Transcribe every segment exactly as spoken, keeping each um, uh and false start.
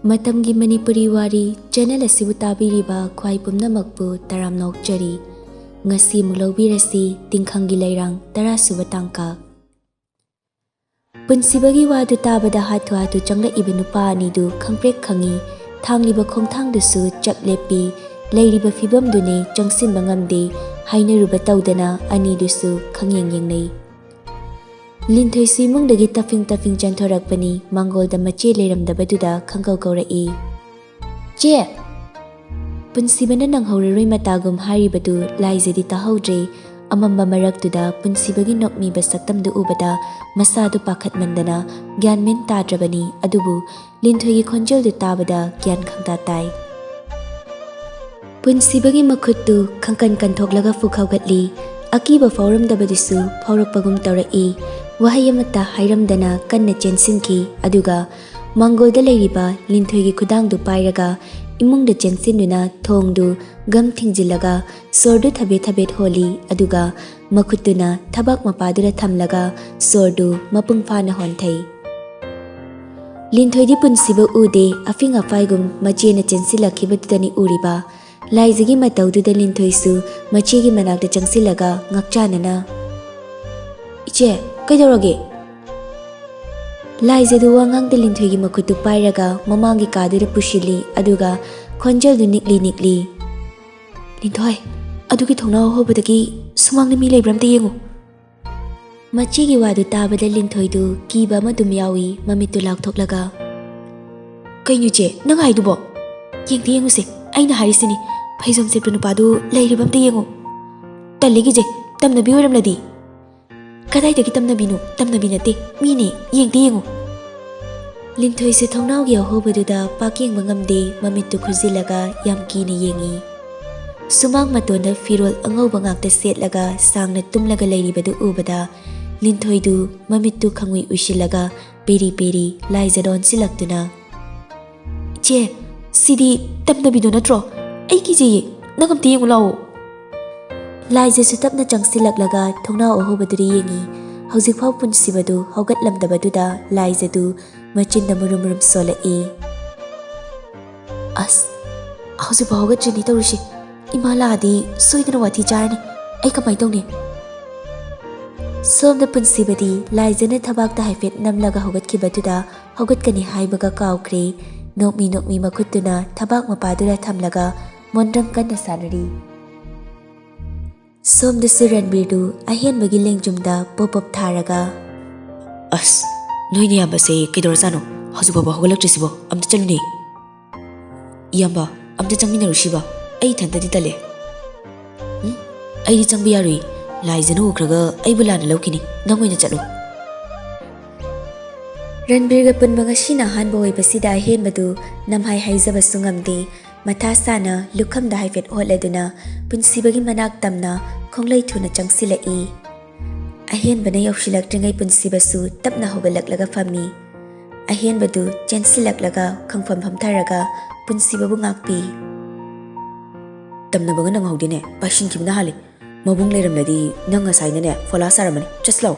ꯃꯇꯝꯒꯤ ꯃꯅꯤꯄꯨꯔꯤ ꯋꯥꯔꯤ ꯆꯦꯅꯦꯜ ꯑꯁꯤꯕꯨ ꯇꯥꯕꯤꯔꯤꯕ ꯈ꯭ꯋꯥꯏ ꯄꯨꯝꯅꯃꯛꯄꯨ ꯇꯔꯥꯝꯅ ꯑꯣꯛꯆꯔꯤ꯫ ꯉꯁꯤ ꯑꯃꯨꯛ ꯂꯧꯕꯤꯔꯁꯤ ꯇꯤꯡꯈꯪꯒꯤ ꯂꯩꯔꯥꯡ ꯇꯔꯥꯁꯨꯕ ꯇꯥꯡꯀꯛ꯫ ꯄꯨꯟꯁꯤꯕꯒꯤ ꯋꯥꯗꯨ ꯇꯥꯕꯗ ꯍꯥꯊꯨ ꯍꯥꯊꯨ ꯆꯪꯂꯛꯏꯕ ꯅꯨꯄꯥ ꯑꯅꯤꯗꯨ ꯈꯪꯄ꯭ꯔꯦꯛ ꯈꯪꯉꯤ꯫ ꯊꯥꯡꯂꯤꯕ ꯈꯣꯡꯊꯥꯡꯗꯨꯁꯨ ꯆꯞ ꯂꯦꯞꯄꯤ꯫ ꯂꯩꯔꯤꯕ ꯐꯤꯕꯝꯗꯨꯅꯤ ꯆꯪꯁꯤꯟꯕ ꯉꯝꯗꯦ꯫ ꯍꯥꯏꯅꯔꯨꯕ ꯇꯧꯗꯅ ꯑꯅꯤꯗꯨꯁꯨ ꯈꯪꯌꯦꯡ ꯌꯦꯡꯅꯩ꯫ ꯂꯤꯟꯊꯣꯏꯁꯨ ꯏꯃꯨꯡꯗꯒꯤ ꯇꯐꯤꯡ ꯇꯐꯤꯡ ꯆꯦꯟꯊꯣꯔꯛꯄꯅꯤ꯫ ꯃꯥꯡꯒꯣꯜꯗ ꯃꯆꯦ ꯂꯩꯔꯝꯗꯕꯗꯨꯗ ꯈꯪꯀꯧ ꯀꯧꯔꯛꯏ, "ꯆꯦ!" ꯄꯨꯟꯁꯤꯕꯅ ꯅꯪꯍꯧꯔꯔꯣꯏ ꯃꯇꯥꯒꯨꯝ ꯍꯥꯏꯔꯤꯕꯗꯨ ꯂꯥꯏꯖꯗꯤ ꯇꯥꯍꯧꯗ꯭ꯔꯦ꯫ ꯑꯃꯝꯕ ꯃꯔꯛꯇꯨꯗ ꯄꯨꯟꯁꯤꯕꯒꯤ ꯅꯣꯛꯃꯤꯕ ꯁꯛꯇꯝꯗꯨ ꯎꯕꯗ ꯃꯁꯥꯗꯨ ꯄꯥꯈꯠꯃꯟꯗꯅ ꯒ꯭ꯌꯥꯟ ꯃꯦꯟ ꯇꯥꯗ꯭ꯔꯕꯅꯤ꯫ ꯑꯗꯨꯕꯨ ꯂꯤꯟꯊꯣꯏꯒꯤ ꯈꯣꯟꯖꯦꯜꯗꯨ ꯇꯥꯕꯗ ꯒ꯭ꯌꯥꯟ ꯈꯪꯇꯥ ꯇꯥꯏ꯫ ꯄꯨꯟꯁꯤꯕꯒꯤ ꯃꯈꯨꯠꯇꯨ ꯈꯪꯀꯟ ꯀꯟꯊꯣꯛꯂꯒ ꯐꯨꯛ ꯍꯧꯒꯠꯂꯤ꯫ ꯑꯀꯤꯕ ꯐꯥꯎꯔꯝꯗꯕꯗꯨꯁꯨ ꯐꯥꯎꯔꯛꯄꯒꯨꯝ ꯇꯧꯔꯛꯏ꯫ ꯋꯥꯍꯩ ꯑꯃꯠꯇ ꯍꯥꯏꯔꯝꯗꯅ ꯀꯟꯅ ꯆꯦꯟꯁꯤꯟꯈꯤ꯫ ꯑꯗꯨꯒ ꯃꯥꯡꯒꯣꯜꯗ ꯂꯩꯔꯤꯕ ꯂꯤꯟꯊꯣꯏꯒꯤ ꯈꯨꯗꯥꯡꯗꯨ ꯄꯥꯏꯔꯒ ꯏꯃꯨꯡꯗ ꯆꯦꯟꯁꯤꯟꯗꯨꯅ ꯊꯣꯡꯗꯨ ꯒꯝ ꯊꯤꯡꯖꯤꯜꯂꯒ ꯁꯣꯔꯗꯨ ꯊꯕꯦꯠ ꯊꯕꯦꯠ ꯍꯣꯜꯂꯤ꯫ ꯑꯗꯨꯒ ꯃꯈꯨꯠꯇꯨꯅ ꯊꯕꯥꯛ ꯃꯄꯥꯗꯨꯗ ꯊꯝꯂꯒ ꯁꯣꯔꯗꯨ ꯃꯄꯨꯡ ꯐꯥꯅ ꯍꯣꯟꯊꯩ꯫ ꯂꯤꯟꯊꯣꯏꯗꯤ ꯄꯨꯟꯁꯤꯕ ꯎꯗꯦ꯫ ꯑꯐꯤꯡ ꯑꯐꯥꯏꯒꯨꯝ ꯃꯆꯦꯅ ꯆꯦꯟꯁꯤꯜꯂꯛꯈꯤꯕꯗꯨꯗꯅꯤ ꯎꯔꯤꯕ꯫ ꯂꯥꯏꯖꯒꯤ ꯃꯇꯧꯗꯨꯗ ꯂꯤꯟꯊꯣꯏꯁꯨ ꯃꯆꯦꯒꯤ ꯃꯅꯥꯛꯇ ꯆꯪꯁꯤꯜꯂꯒ ꯉꯛꯆꯥꯅꯅ, "ꯏꯆꯦ, ꯀꯩꯗꯧꯔꯒꯦ?" ꯂꯥꯏꯖꯗꯨ ꯋꯥ ꯉꯥꯡꯗ ꯂꯤꯟꯊꯣꯏꯒꯤ ꯃꯈꯨꯠꯇꯨ ꯄꯥꯏꯔꯒ ꯃꯃꯥꯡꯒꯤ ꯀꯥꯗꯨꯗ ꯄꯨꯁꯤꯜꯂꯤ꯫ ꯑꯗꯨꯒ ꯈꯣꯟꯖꯦꯜꯗꯨ ꯅꯤꯛꯂꯤ ꯅꯤꯛꯂꯤ, "ꯂꯤꯟꯊꯣꯏ, ꯑꯗꯨꯒꯤ ꯊꯣꯡꯅꯥꯎ ꯑꯍꯣꯕꯗꯒꯤ ꯁꯨꯃꯥꯡꯗ ꯃꯤ ꯂꯩꯕ꯭ꯔꯥ ꯑꯝꯇ ꯌꯦꯡꯉꯨ꯫" ꯃꯆꯦꯒꯤ ꯋꯥꯗꯨ ꯇꯥꯕꯗ ꯂꯤꯟꯊꯣꯏꯗꯨ ꯀꯤꯕ ꯑꯃ ꯑꯗꯨꯝ ꯌꯥꯎꯏ꯫ ꯃꯃꯤꯠꯇꯨ ꯂꯥꯎꯊꯣꯛꯂꯒ, "ꯀꯩꯅꯣ ꯏꯆꯦ, ꯅꯪ ꯍꯥꯏꯗꯨꯕꯣ? ꯌꯦꯡꯗꯤ ꯌꯦꯡꯉꯨꯁꯦ, ꯑꯩꯅ ꯍꯥꯏꯔꯤꯁꯤꯅꯤ, ꯐꯩꯖꯣꯝ ꯁꯦꯠꯄ ꯅꯨꯄꯥꯗꯨ ꯂꯩꯔꯤꯕ ꯑꯝꯇ ꯌꯦꯡꯉꯨ꯫" "ꯇꯜꯂꯤꯒꯤꯁꯦ, ꯇꯝꯅꯕꯤ ꯑꯣꯏꯔꯝꯂꯗꯤ?" "ꯀꯗꯥꯏꯗꯒꯤ ꯇꯝꯅꯕꯤꯅꯣ? ꯇꯝꯅꯕꯤ ꯅꯠꯇꯦ, ꯃꯤꯅꯦ, ꯌꯦꯡꯗꯤ ꯌꯦꯡꯉꯨ꯫" ꯂꯤꯟꯊꯣꯏꯁꯨ ꯊꯣꯡꯅꯥꯎꯒꯤ ꯑꯍꯣꯕꯗꯨꯗ ꯄꯥꯛ ꯌꯦꯡꯕ ꯉꯝꯗꯦ꯫ ꯃꯃꯤꯠꯇꯨ ꯈꯨꯖꯤꯜꯂꯒ ꯌꯥꯝ ꯀꯤꯅ ꯌꯦꯡꯏ꯫ ꯁꯨꯃꯥꯡ ꯃꯇꯣꯟꯗ ꯐꯤꯔꯣꯜ ꯑꯉꯧꯕ ꯉꯥꯛꯇ ꯁꯦꯠꯂꯒ ꯁꯥꯡꯅ ꯇꯨꯝꯂꯒ ꯂꯩꯔꯤꯕꯗꯨ ꯎꯕꯗ ꯂꯤꯟꯊꯣꯏꯗꯨ ꯃꯃꯤꯠꯇꯨ ꯈꯪꯎꯏ ꯎꯏꯁꯤꯜꯂꯒ ꯄꯦꯔꯤ ꯄꯦꯔꯤ ꯂꯥꯏꯖꯗ ꯑꯣꯟꯁꯤꯜꯂꯛꯇꯨꯅ, "ꯏꯆꯦ, ꯁꯤꯗꯤ ꯇꯝꯅꯕꯤꯗꯣ ꯅꯠꯇ꯭ꯔꯣ? ꯑꯩ ꯀꯤꯖꯩꯌꯦ, ꯅꯪ ꯑꯝꯇ ꯌꯦꯡꯉꯨ ꯂꯥꯛꯑꯣ꯫" ꯂꯥꯏꯖꯁꯨ ꯇꯞꯅ ꯆꯪꯁꯤꯜꯂꯛꯂꯒ ꯊꯣꯡꯅꯥꯎ ꯑꯍꯣꯕꯗꯨꯗ ꯌꯦꯡꯏ꯫ ꯍꯧꯖꯤꯛꯐꯥꯎ ꯄꯨꯟꯁꯤꯕꯗꯨ ꯍꯧꯒꯠꯂꯝꯗꯕꯗꯨꯗ ꯂꯥꯏꯖꯗꯨ ꯃꯆꯤꯟꯗ ꯃꯨꯔꯨꯝ ꯃꯨꯔꯨꯝ ꯁꯣꯜꯂꯛꯏ꯫ ꯑꯁ, ꯍꯧꯖꯤꯛꯐꯥꯎ ꯍꯧꯒꯠꯇ꯭ꯔꯤꯅꯦ ꯇꯧꯔꯤꯁꯦ꯫ ꯏꯃꯥ ꯂꯥꯛꯑꯗꯤ ꯁꯣꯏꯗꯅ ꯋꯥꯊꯤ ꯆꯥꯔꯅꯤ꯫ ꯑꯩ ꯀꯃꯥꯏ ꯇꯧꯅꯤ? ꯁꯣꯝꯗ ꯄꯨꯟꯁꯤꯕꯗꯤ ꯂꯥꯏꯖꯅ ꯊꯕꯥꯛꯇ ꯍꯥꯏꯐꯦꯠ ꯅꯝꯂꯒ ꯍꯧꯒꯠꯈꯤꯕꯗꯨꯗ ꯍꯧꯒꯠꯀꯅꯤ ꯍꯥꯏꯕꯒ ꯀꯥꯎꯈ꯭ꯔꯦ꯫ ꯅꯣꯛꯃꯤ ꯅꯣꯛꯃꯤ ꯃꯈꯨꯠꯇꯨꯅ ꯊꯕꯥꯛ ꯃꯄꯥꯗꯨꯗ ꯊꯝꯂꯒ ꯃꯣꯟꯗ꯭ꯔꯪ ꯀꯟꯅ ꯁꯥꯟꯅꯔꯤ꯫ ꯁꯣꯝꯗꯁꯨ ꯔꯟꯕꯤꯔꯗꯨ ꯑꯍꯦꯟꯕꯒꯤ ꯂꯦꯡꯖꯨꯝꯗ ꯄꯣꯞ ꯄꯣꯞ ꯊꯥꯔꯒ, "ꯑꯁ, ꯅꯣꯏ ꯅꯌꯥꯝꯕꯁꯦ ꯀꯩꯗꯧꯔꯖꯥꯠꯅꯣ? ꯍꯧꯖꯤꯛ ꯐꯥꯎꯕ ꯍꯧꯒꯠꯂꯛꯇ꯭ꯔꯤꯁꯤꯕꯣ? ꯑꯝꯇ ꯆꯠꯂꯨꯅꯦ꯫ ꯏꯌꯥꯝꯕ, ꯑꯝꯇ ꯆꯪꯃꯤꯟꯅꯔꯨꯁꯤꯕ꯫ ꯑꯩ ꯏꯊꯟꯇꯗꯤ ꯇꯜꯂꯦ꯫" "ꯎꯝ, ꯑꯩꯗꯤ ꯆꯪꯕ ꯌꯥꯔꯣꯏ꯫ ꯂꯥꯏꯖꯅ ꯎꯈ꯭ꯔꯒ ꯑꯩꯕꯨ ꯂꯥꯟꯅ ꯂꯧꯈꯤꯅꯤ꯫ ꯅꯪ ꯑꯣꯏꯅ ꯆꯠꯂꯣ꯫" ꯔꯟꯕꯤꯔꯒ ꯄꯨꯟꯕ ꯉꯁꯤꯅ ꯑꯍꯥꯟꯕ ꯑꯣꯏꯕꯁꯤꯗ ꯑꯍꯦꯟꯕꯗꯨ ꯅꯝꯍꯥꯏ ꯍꯥꯏꯖꯕꯁꯨ ꯉꯝꯗꯦ꯫ ꯃꯊꯥ ꯁꯥꯅ ꯂꯨꯈꯝꯗ ꯍꯥꯏꯐꯦꯠ ꯑꯣꯠꯂꯗꯨꯅ ꯄꯨꯟꯁꯤꯕꯒꯤ ꯃꯅꯥꯛ ꯇꯝꯅ ꯈꯣꯡꯂꯩ ꯊꯨꯅ ꯆꯪꯁꯤꯜꯂꯛꯏ꯫ ꯑꯍꯦꯟꯕꯅ ꯌꯧꯁꯤꯜꯂꯛꯇ꯭ꯔꯤꯉꯩ ꯄꯨꯟꯁꯤꯕꯁꯨ ꯇꯞꯅ ꯍꯧꯒꯠꯂꯛꯂꯒ ꯐꯝꯃꯤ꯫ ꯑꯍꯦꯟꯕꯗꯨ ꯆꯦꯟꯁꯤꯜꯂꯛꯂꯒ ꯈꯪꯐꯝ ꯐꯝꯊꯔꯒ ꯄꯨꯟꯁꯤꯕꯕꯨ ꯉꯥꯛꯄꯤ꯫ "ꯇꯝꯅꯕꯒ ꯅꯪꯍꯧꯗꯦꯅꯦ, ꯄꯥꯏꯁꯤꯟꯈꯤꯕꯅ ꯍꯥꯜꯂꯦ꯫ ꯃꯕꯨꯡ ꯂꯩꯔꯝꯂꯗꯤ ꯅꯪ ꯉꯁꯥꯏꯅꯅꯦ ꯐꯣꯂꯥ ꯁꯥꯔꯝꯃꯅꯤ꯫ ꯆꯠꯁꯤ ꯂꯥꯎ꯫"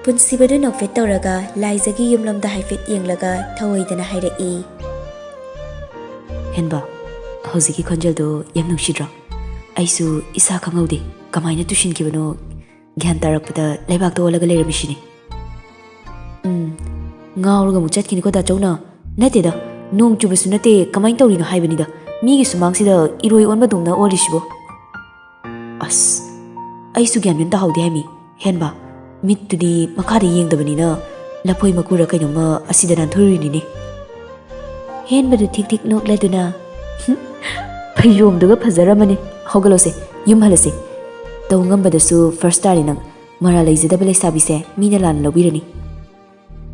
ꯄꯨꯟꯁꯤꯕꯗꯨ ꯅꯣꯛꯐꯦꯠ ꯇꯧꯔꯒ ꯂꯥꯏꯖꯒꯤ ꯌꯨꯝꯂꯣꯝꯗ ꯍꯥꯏꯐꯦꯠ ꯌꯦꯡꯂꯒ ꯊꯧꯑꯣꯏꯗꯅ ꯍꯥꯏꯔꯛꯏ꯫ "ꯍꯦꯟꯕ, ꯍꯧꯖꯤꯛꯀꯤ ꯈꯣꯟꯖꯦꯜꯗꯣ ꯌꯥꯝ ꯅꯨꯡꯁꯤꯗ꯭ꯔꯣ? ꯑꯩꯁꯨ ꯏꯁꯥ ꯈꯪꯍꯧꯗꯦ, ꯀꯃꯥꯏꯅ ꯇꯨꯁꯤꯟꯈꯤꯕꯅꯣ꯫ ꯒ꯭ꯌꯥꯟ ꯇꯥꯔꯛꯄꯗ ꯂꯩꯕꯥꯛꯇ ꯑꯣꯜꯂꯒ ꯂꯩꯔꯝꯃꯤꯁꯤꯅꯤ꯫" "ꯎꯝ, ꯉꯥꯎꯔꯒ ꯑꯃꯨꯛ ꯆꯠꯈꯤꯅꯤꯀꯣ ꯗꯥꯆꯧꯅ꯫" "ꯅꯠꯇꯦꯗ, ꯅꯣꯡ ꯆꯨꯕꯁꯨ ꯅꯠꯇꯦ, ꯀꯃꯥꯏꯅ ꯇꯧꯔꯤꯅꯣ ꯍꯥꯏꯕꯅꯤꯗ꯫ ꯃꯤꯒꯤ ꯁꯨꯃꯥꯡꯁꯤꯗ ꯏꯔꯣꯏ ꯑꯣꯟꯕꯗꯧꯅ ꯑꯣꯜꯂꯤꯁꯤꯕꯣ?" "ꯑꯁ, ꯑꯩꯁꯨ ꯒ꯭ꯌꯥꯟ ꯃꯦꯟ ꯇꯥꯍꯧꯗꯦ ꯍꯥꯏꯃꯤ꯫ ꯍꯦꯟꯕ, ꯃꯤꯠꯇꯨꯗꯤ ꯃꯈꯥꯗ ꯌꯦꯡꯗꯕꯅꯤꯅ ꯂꯐꯣꯏ ꯃꯀꯨꯔ ꯀꯩꯅꯣꯝꯃ ꯑꯁꯤꯗ ꯅꯥꯟꯊꯣꯔꯨꯔꯤꯅꯤꯅꯦ꯫" ꯍꯦꯟꯕꯗꯨ ꯊꯤꯛ ꯊꯤꯛ ꯅꯣꯛꯂꯗꯨꯅ, "ꯐꯩꯖꯣꯝꯗꯨꯒ ꯐꯖꯔꯝꯃꯅꯤ꯫ ꯍꯧꯒꯠꯂꯣꯁꯦ, ꯌꯨꯝ ꯍꯜꯂꯁꯤ꯫ ꯇꯧ ꯉꯝꯕꯗꯁꯨ ꯐꯥꯔꯁ ꯇꯥꯔꯦ ꯅꯪ꯫ ꯃꯔꯥꯜ ꯂꯩꯖꯗꯕ ꯂꯩꯁꯥꯕꯤꯁꯦ ꯃꯤꯅ ꯂꯥꯟꯅ ꯂꯧꯕꯤꯔꯅꯤ꯫"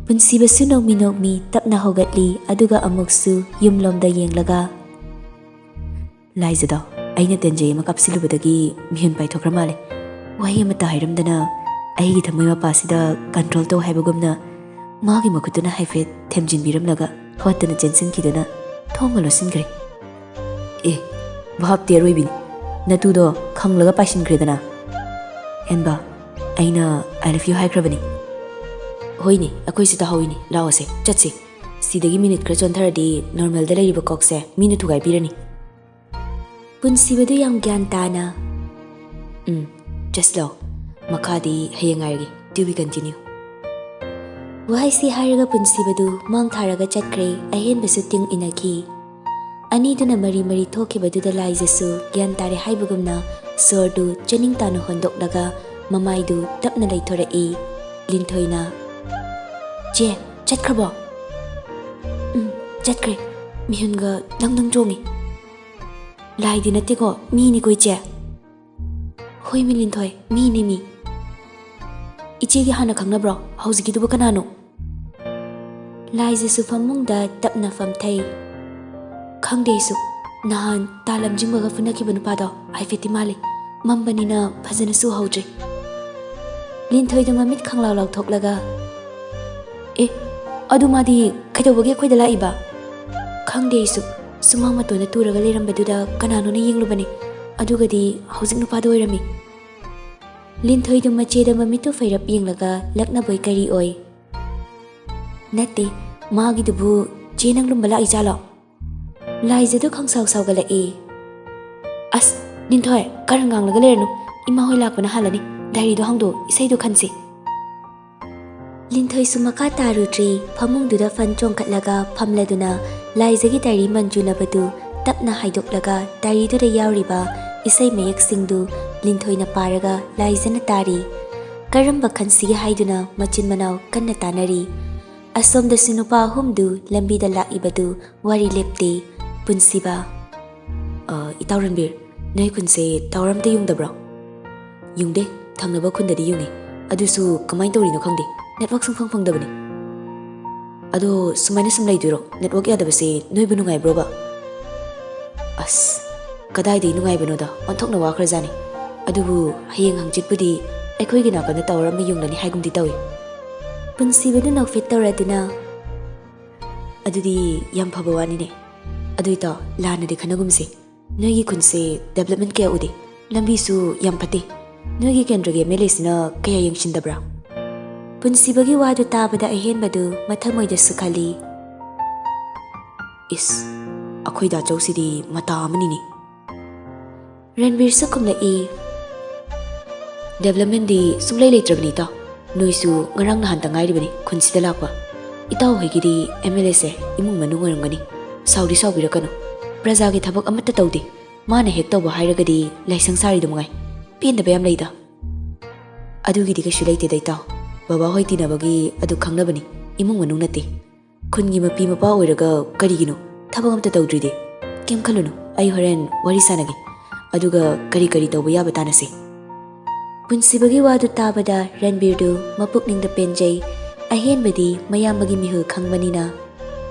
ꯄꯨꯟꯁꯤꯕꯁꯨ ꯅꯣꯛꯃꯤ ꯅꯣꯛꯃꯤ ꯇꯞꯅ ꯍꯧꯒꯠꯂꯤ, ꯑꯗꯨꯒ ꯑꯃꯨꯛꯁꯨ ꯌꯨꯝꯂꯣꯝꯗ ꯌꯦꯡꯂꯒ, "ꯂꯥꯏꯖꯗꯣ, ꯑꯩꯅ ꯇꯦꯟꯖꯩ ꯑꯃ ꯀꯥꯞꯁꯤꯜꯂꯨꯕꯗꯒꯤ ꯃꯤꯍꯨꯟ ꯄꯥꯏꯊꯣꯛꯈ꯭ꯔ ꯃꯥꯜꯂꯦ꯫ ꯋꯥꯍꯩ ꯑꯃꯠꯇ ꯍꯥꯏꯔꯝꯗꯅ ꯑꯩꯒꯤ ꯊꯃꯣꯏ ꯃꯄꯥꯁꯤꯗ ꯀꯟꯇ꯭ꯔꯣꯜ ꯇꯧ ꯍꯥꯏꯕꯒꯨꯝꯅ ꯃꯥꯒꯤ ꯃꯈꯨꯠꯇꯨꯅ ꯍꯥꯏꯐꯦꯠ ꯊꯦꯝꯖꯤꯟꯕꯤꯔꯝꯂꯒ ꯍꯣꯠꯇꯅ ꯆꯦꯟꯁꯤꯟꯈꯤꯗꯨꯅ ꯊꯣꯡꯒ ꯂꯣꯠꯁꯤꯟꯈ꯭ꯔꯦ꯫" "ꯑꯦ, ꯚꯥꯞꯇꯤ ꯑꯔꯣꯏꯕꯤꯅꯤ꯫ ꯅꯇꯨꯗꯣ ꯈꯪꯂꯒ ꯄꯥꯏꯁꯤꯟꯈ꯭ꯔꯦꯗꯅ꯫" "ꯍꯦꯟꯕ, ꯑꯩꯅ I love you ꯍꯥꯏꯈ꯭ꯔꯕꯅꯤ꯫" "ꯍꯣꯏꯅꯦ, ꯑꯩꯈꯣꯏꯁꯨ ꯇꯥꯍꯧꯏꯅꯦ꯫ ꯂꯥꯛꯑꯣꯁꯦ, ꯆꯠꯁꯤ꯫ ꯁꯤꯗꯒꯤ ꯃꯤꯅꯤꯠ ꯈꯔ ꯆꯣꯟꯊꯔꯗꯤ ꯅꯣꯔꯃꯦꯜꯗ ꯂꯩꯔꯤꯕ ꯀꯣꯛꯁꯦ ꯃꯤꯅ ꯊꯨꯒꯥꯏꯕꯤꯔꯅꯤ꯫ ꯄꯨꯟꯁꯤꯕꯗꯨ ꯌꯥꯝ ꯒ꯭ꯌꯥꯟ ꯇꯥꯅ, "ꯎꯝ, ꯆꯠꯂꯣ꯫ ꯃꯈꯥꯗꯤ ꯍꯌꯦꯡ ꯉꯥꯏꯔꯒꯦ꯫ To be continue." ꯋꯥꯍꯩꯁꯤ ꯍꯥꯏꯔꯒ ꯄꯨꯟꯁꯤꯕꯗꯨ ꯃꯥꯡ ꯊꯥꯔꯒ ꯆꯠꯈ꯭ꯔꯦ꯫ ꯑꯍꯦꯟꯕꯁꯨ ꯇꯤꯡ ꯏꯟꯅꯈꯤ꯫ ꯑꯅꯤꯗꯨꯅ ꯃꯔꯤ ꯃꯔꯤ ꯊꯣꯛꯈꯤꯕꯗꯨꯗ ꯂꯥꯏꯖꯁꯨ ꯒ꯭ꯌꯥꯟ ꯇꯥꯔꯦ ꯍꯥꯏꯕꯒꯨꯝꯅ ꯁꯣꯔꯗꯨ ꯆꯅꯤꯡ ꯇꯥꯅ ꯍꯣꯟꯗꯣꯛꯂꯒ ꯃꯃꯥꯏꯗꯨ ꯇꯞꯅ ꯂꯩꯊꯣꯔꯛꯏ꯫ ꯂꯤꯟꯊꯣꯏꯅ, "ꯆꯦ, ꯆꯠꯈ꯭ꯔꯕꯣ?" "ꯎꯝ, ꯆꯠꯈ꯭ꯔꯦ꯫ ꯃꯤꯍꯨꯟꯒ ꯗꯪ ꯗꯪ ꯆꯣꯡꯉꯤ꯫ ꯂꯥꯏꯗꯤ ꯅꯠꯇꯦꯀꯣ, ꯃꯤꯅꯤꯀꯣ ꯏꯆꯦ?" "ꯍꯣꯏ ꯃꯤ ꯂꯤꯟꯊꯣꯏ, ꯃꯤꯅꯦ ꯃꯤ꯫ ꯏꯆꯦꯒꯤ ꯍꯥꯟꯅ ꯈꯪꯅꯕ꯭ꯔꯣ? ꯍꯧꯖꯤꯛꯀꯤꯗꯨꯕꯨ ꯀꯅꯥꯅꯣ?" ꯂꯥꯏꯖꯁꯨ ꯐꯃꯨꯡꯗ ꯇꯞꯅ ꯐꯝꯊꯩ꯫ "ꯈꯪꯗꯦ ꯑꯩꯁꯨ꯫ ꯅꯍꯥꯟ ꯇꯥ ꯂꯝꯖꯤꯡꯕꯒ ꯐꯨꯅꯈꯤꯕ ꯅꯨꯄꯥꯗꯣ ꯍꯥꯏꯐꯦꯠꯇꯤ ꯃꯥꯜꯂꯤ꯫ ꯃꯝꯕꯅꯤꯅ ꯐꯖꯅꯁꯨ ꯎꯍꯧꯗ꯭ꯔꯦ꯫" ꯂꯤꯟꯊꯣꯏꯗꯣ ꯃꯃꯤꯠ ꯈꯪꯂꯥꯎ ꯂꯥꯎꯊꯣꯛꯂꯒ, "ꯑꯦ, ꯑꯗꯨ ꯃꯥꯗꯤ ꯀꯩꯗꯧꯕꯒꯤ ꯑꯩꯈꯣꯏꯗ ꯂꯥꯛꯏꯕ?" "ꯈꯪꯗꯦ ꯑꯩꯁꯨ꯫ ꯁꯨꯃꯥꯡ ꯃꯇꯣꯟꯗ ꯇꯨꯔꯒ ꯂꯩꯔꯝꯕꯗꯨꯗ ꯀꯅꯥꯅꯣꯅ ꯌꯦꯡꯂꯨꯕꯅꯤ꯫ ꯑꯗꯨꯒꯗꯤ ꯍꯧꯖꯤꯛ ꯅꯨꯄꯥꯗꯣ ꯑꯣꯏꯔꯝꯃꯤ꯫" ꯂꯤꯟꯊꯣꯏꯗꯣ ꯃꯆꯦꯗ ꯃꯃꯤꯠꯇꯨ ꯐꯩꯔꯞ ꯌꯦꯡꯂꯒ ꯂꯛꯅꯕꯣꯏ ꯀꯔꯤ ꯑꯣꯏ꯫ "ꯅꯠꯇꯦ, ꯃꯥꯒꯤꯗꯨꯕꯨ ꯆꯦ ꯅꯪ ꯂꯨꯝꯕ ꯂꯥꯛꯏꯖꯥꯠꯂꯣ?" ꯂꯥꯏꯖꯗꯣ ꯈꯪꯁꯥꯎ ꯁꯥꯎꯒꯠꯂꯛꯏ꯫ "ꯑꯁ, ꯂꯤꯟꯊꯣꯏ, ꯀꯔꯟ ꯉꯥꯡꯂꯒ ꯂꯩꯔꯅꯨ꯫ ꯏꯃꯥ ꯍꯣꯏ ꯂꯥꯛꯄꯅ ꯍꯥꯜꯂꯅꯤ꯫ ꯗꯥꯏꯔꯤꯗꯣ ꯍꯥꯡꯗꯣꯛꯑꯣ, ꯏꯁꯩꯗꯣ ꯈꯟꯁꯤ꯫" ꯂꯤꯟꯊꯣꯏꯁꯨ ꯃꯈꯥ ꯇꯥꯔꯨꯗ꯭ꯔꯤ꯫ ꯐꯃꯨꯡꯗꯨꯗ ꯐꯟ ꯆꯣꯡꯈꯠꯂꯒ ꯐꯝꯂꯗꯨꯅ ꯂꯥꯏꯖꯒꯤ ꯗꯥꯏꯔꯤ ꯃꯟꯖꯨꯅꯕꯗꯨ ꯇꯞꯅ ꯍꯥꯏꯗꯣꯛꯂꯒ ꯗꯥꯏꯔꯤꯗꯨꯗ ꯌꯥꯎꯔꯤꯕ ꯏꯁꯩ ꯃꯌꯦꯛꯁꯤꯡꯗꯨ ꯂꯤꯟꯊꯣꯏꯅ ꯄꯥꯔꯒ ꯂꯥꯏꯖꯅ ꯇꯥꯔꯤ꯫ ꯀꯔꯝꯕ ꯈꯟꯁꯤꯒꯦ ꯍꯥꯏꯗꯨꯅ ꯃꯆꯤꯟ ꯃꯅꯥꯎ ꯀꯟꯅ ꯇꯥꯅꯔꯤ꯫ ꯑꯁꯣꯝꯗꯁꯨ ꯅꯨꯄꯥ ꯑꯍꯨꯝꯗꯨ ꯂꯝꯕꯤꯗ ꯂꯥꯛꯏꯕꯗꯨ ꯋꯥꯔꯤ ꯂꯦꯞꯇꯦ꯫ ꯄꯨꯟꯁꯤꯕ, "ꯑ, ꯏꯇꯥꯎ ꯔꯟꯕꯤꯔ, ꯅꯣꯏ ꯈꯨꯟꯁꯦ ꯇꯥꯋꯔ ꯑꯝꯇ ꯌꯨꯡꯗꯕ꯭ꯔꯣ?" "ꯌꯨꯡꯗꯦ, ꯊꯪꯅꯕ ꯈꯨꯟꯗꯗꯤ ꯌꯨꯡꯉꯤ꯫ ꯑꯗꯨꯁꯨ ꯀꯃꯥꯏꯅ ꯇꯧꯔꯤꯅꯣ ꯈꯪꯗꯦ, ꯅꯦꯠꯋꯥꯛ ꯁꯨꯡꯐꯪ ꯐꯪꯗꯕꯅꯤ꯫ ꯑꯗꯣ ꯁꯨꯃꯥꯏꯅ ꯁꯨꯝ ꯂꯩꯗꯣꯏꯔꯣ? ꯅꯦꯠꯋꯥꯛ ꯌꯥꯗꯕꯁꯦ ꯅꯣꯏꯕꯨ ꯅꯨꯡꯉꯥꯏꯕ꯭ꯔꯣꯕ?" "ꯑꯁ, ꯀꯗꯥꯏꯗꯒꯤ ꯅꯨꯡꯉꯥꯏꯕꯅꯣꯗ, ꯑꯣꯟꯊꯣꯛꯅ ꯋꯥꯈ꯭ꯔꯖꯥꯠꯅꯤ꯫ ꯑꯗꯨꯕꯨ ꯍꯌꯦꯡ ꯍꯪꯆꯤꯠꯄꯨꯗꯤ ꯑꯩꯈꯣꯏꯒꯤ ꯅꯥꯀꯟꯗ ꯇꯥꯋꯔ ꯑꯃ ꯌꯨꯡꯂꯅꯤ ꯍꯥꯏꯒꯨꯝꯗꯤ ꯇꯧꯏ꯫" ꯄꯨꯟꯁꯤꯕꯗꯨ ꯅꯣꯛꯐꯦꯠ ꯇꯧꯔꯗꯨꯅ, "ꯑꯗꯨꯗꯤ ꯌꯥꯝ ꯐꯕ ꯋꯥꯅꯤꯅꯦ꯫ ꯑꯗꯨ ꯏꯇꯥꯎ, ꯂꯥꯟꯅꯗꯤ ꯈꯟꯅꯒꯨꯝꯁꯤ꯫ ꯅꯣꯏꯒꯤ ꯈꯨꯟꯁꯦ ꯗꯦꯕꯂꯞꯃꯦꯟ ꯀꯌꯥ ꯎꯗꯦ꯫ ꯂꯝꯕꯤꯁꯨ ꯌꯥꯝ ꯐꯠꯇꯦ꯫ ꯅꯣꯏꯒꯤ ꯀꯦꯟꯗ꯭ꯔꯒꯤ ꯑꯦꯝ ꯑꯦꯜ ꯑꯦꯁꯤꯅ ꯀꯌꯥ ꯌꯦꯡꯁꯤꯟꯗꯕ꯭ꯔꯥ?" ꯄꯨꯟꯁꯤꯕꯒꯤ ꯋꯥꯗꯨ ꯇꯥꯕꯗ ꯑꯍꯦꯟꯕꯗꯨ ꯃꯊꯃꯣꯏꯗꯁꯨ ꯈꯜꯂꯤ꯫ "ꯏꯁ, ꯑꯩꯈꯣꯏ ꯗꯥꯆꯧꯁꯤꯗꯤ ꯃꯇꯥ ꯑꯃꯅꯤꯅꯦ"꯫ ꯔꯟꯕꯤꯔꯁꯨ ꯈꯨꯝꯂꯛꯏ, "ꯗꯦꯕꯂꯞꯃꯦꯟꯗꯤ ꯁꯨꯡꯂꯩ ꯂꯩꯇ꯭ꯔꯕꯅꯤ ꯏꯇꯥꯎ꯫ ꯅꯣꯏꯁꯨ ꯉꯔꯥꯡ ꯅꯍꯥꯟꯇ ꯉꯥꯏꯔꯤꯕꯅꯤ ꯈꯨꯟꯁꯤꯗ ꯂꯥꯛꯄ꯫ ꯏꯇꯥꯎ ꯍꯣꯏꯒꯤꯗꯤ ꯑꯦꯝ ꯑꯦꯜ ꯑꯦꯁꯦ ꯏꯃꯨꯡ ꯃꯅꯨꯡ ꯑꯣꯏꯔꯝꯒꯅꯤ꯫ ꯁꯥꯎꯗꯤ ꯁꯥꯎꯕꯤꯔꯛꯀꯅꯨ꯫ ꯄ꯭ꯔꯖꯥꯒꯤ ꯊꯕꯛ ꯑꯃꯠꯇ ꯇꯧꯗꯦ꯫ ꯃꯥꯅ ꯍꯦꯛ ꯇꯧꯕ ꯍꯥꯏꯔꯒꯗꯤ ꯂꯥꯏꯁꯪ ꯁꯥꯔꯤꯗꯨ ꯃꯉꯥꯏ꯫ ꯄꯦꯟꯗꯕ ꯌꯥꯝ ꯂꯩꯗ"꯫ "ꯑꯗꯨꯒꯤꯗꯤ ꯀꯩꯁꯨ ꯂꯩꯇꯦꯗ ꯏꯇꯥꯎ꯫ ꯕꯕꯥ ꯍꯣꯏ ꯇꯤꯟꯅꯕꯒꯤ ꯑꯗꯨ ꯈꯪꯅꯕꯅꯤ, ꯏꯃꯨꯡ ꯃꯅꯨꯡ ꯅꯠꯇꯦ꯫ ꯈꯨꯟꯒꯤ ꯃꯄꯤ ꯃꯄꯥ ꯑꯣꯏꯔꯒ ꯀꯔꯤꯒꯤꯅꯣ ꯊꯕꯛ ꯑꯝꯇ ꯇꯧꯗ꯭ꯔꯤꯗꯤ?" "ꯀꯩꯝ ꯈꯜꯂꯨꯅꯨ, ꯑꯩ ꯍꯣꯔꯦꯟ ꯋꯥꯔꯤ ꯁꯥꯟꯅꯒꯦ, ꯑꯗꯨꯒ ꯀꯔꯤ ꯀꯔꯤ ꯇꯧꯕ ꯌꯥꯕ ꯇꯥꯟꯅꯁꯤ"꯫ ꯄꯨꯟꯁꯤꯕꯒꯤ ꯋꯥꯗꯨ ꯇꯥꯕꯗ ꯔꯟꯕꯤꯔꯗꯨ ꯃꯄꯨꯛꯅꯤꯡꯗ ꯄꯦꯟꯖꯩ꯫ ꯑꯍꯦꯟꯕꯗꯤ ꯃꯌꯥꯝꯕꯒꯤ ꯃꯤꯍꯨꯜ ꯈꯪꯕꯅꯤꯅ꯫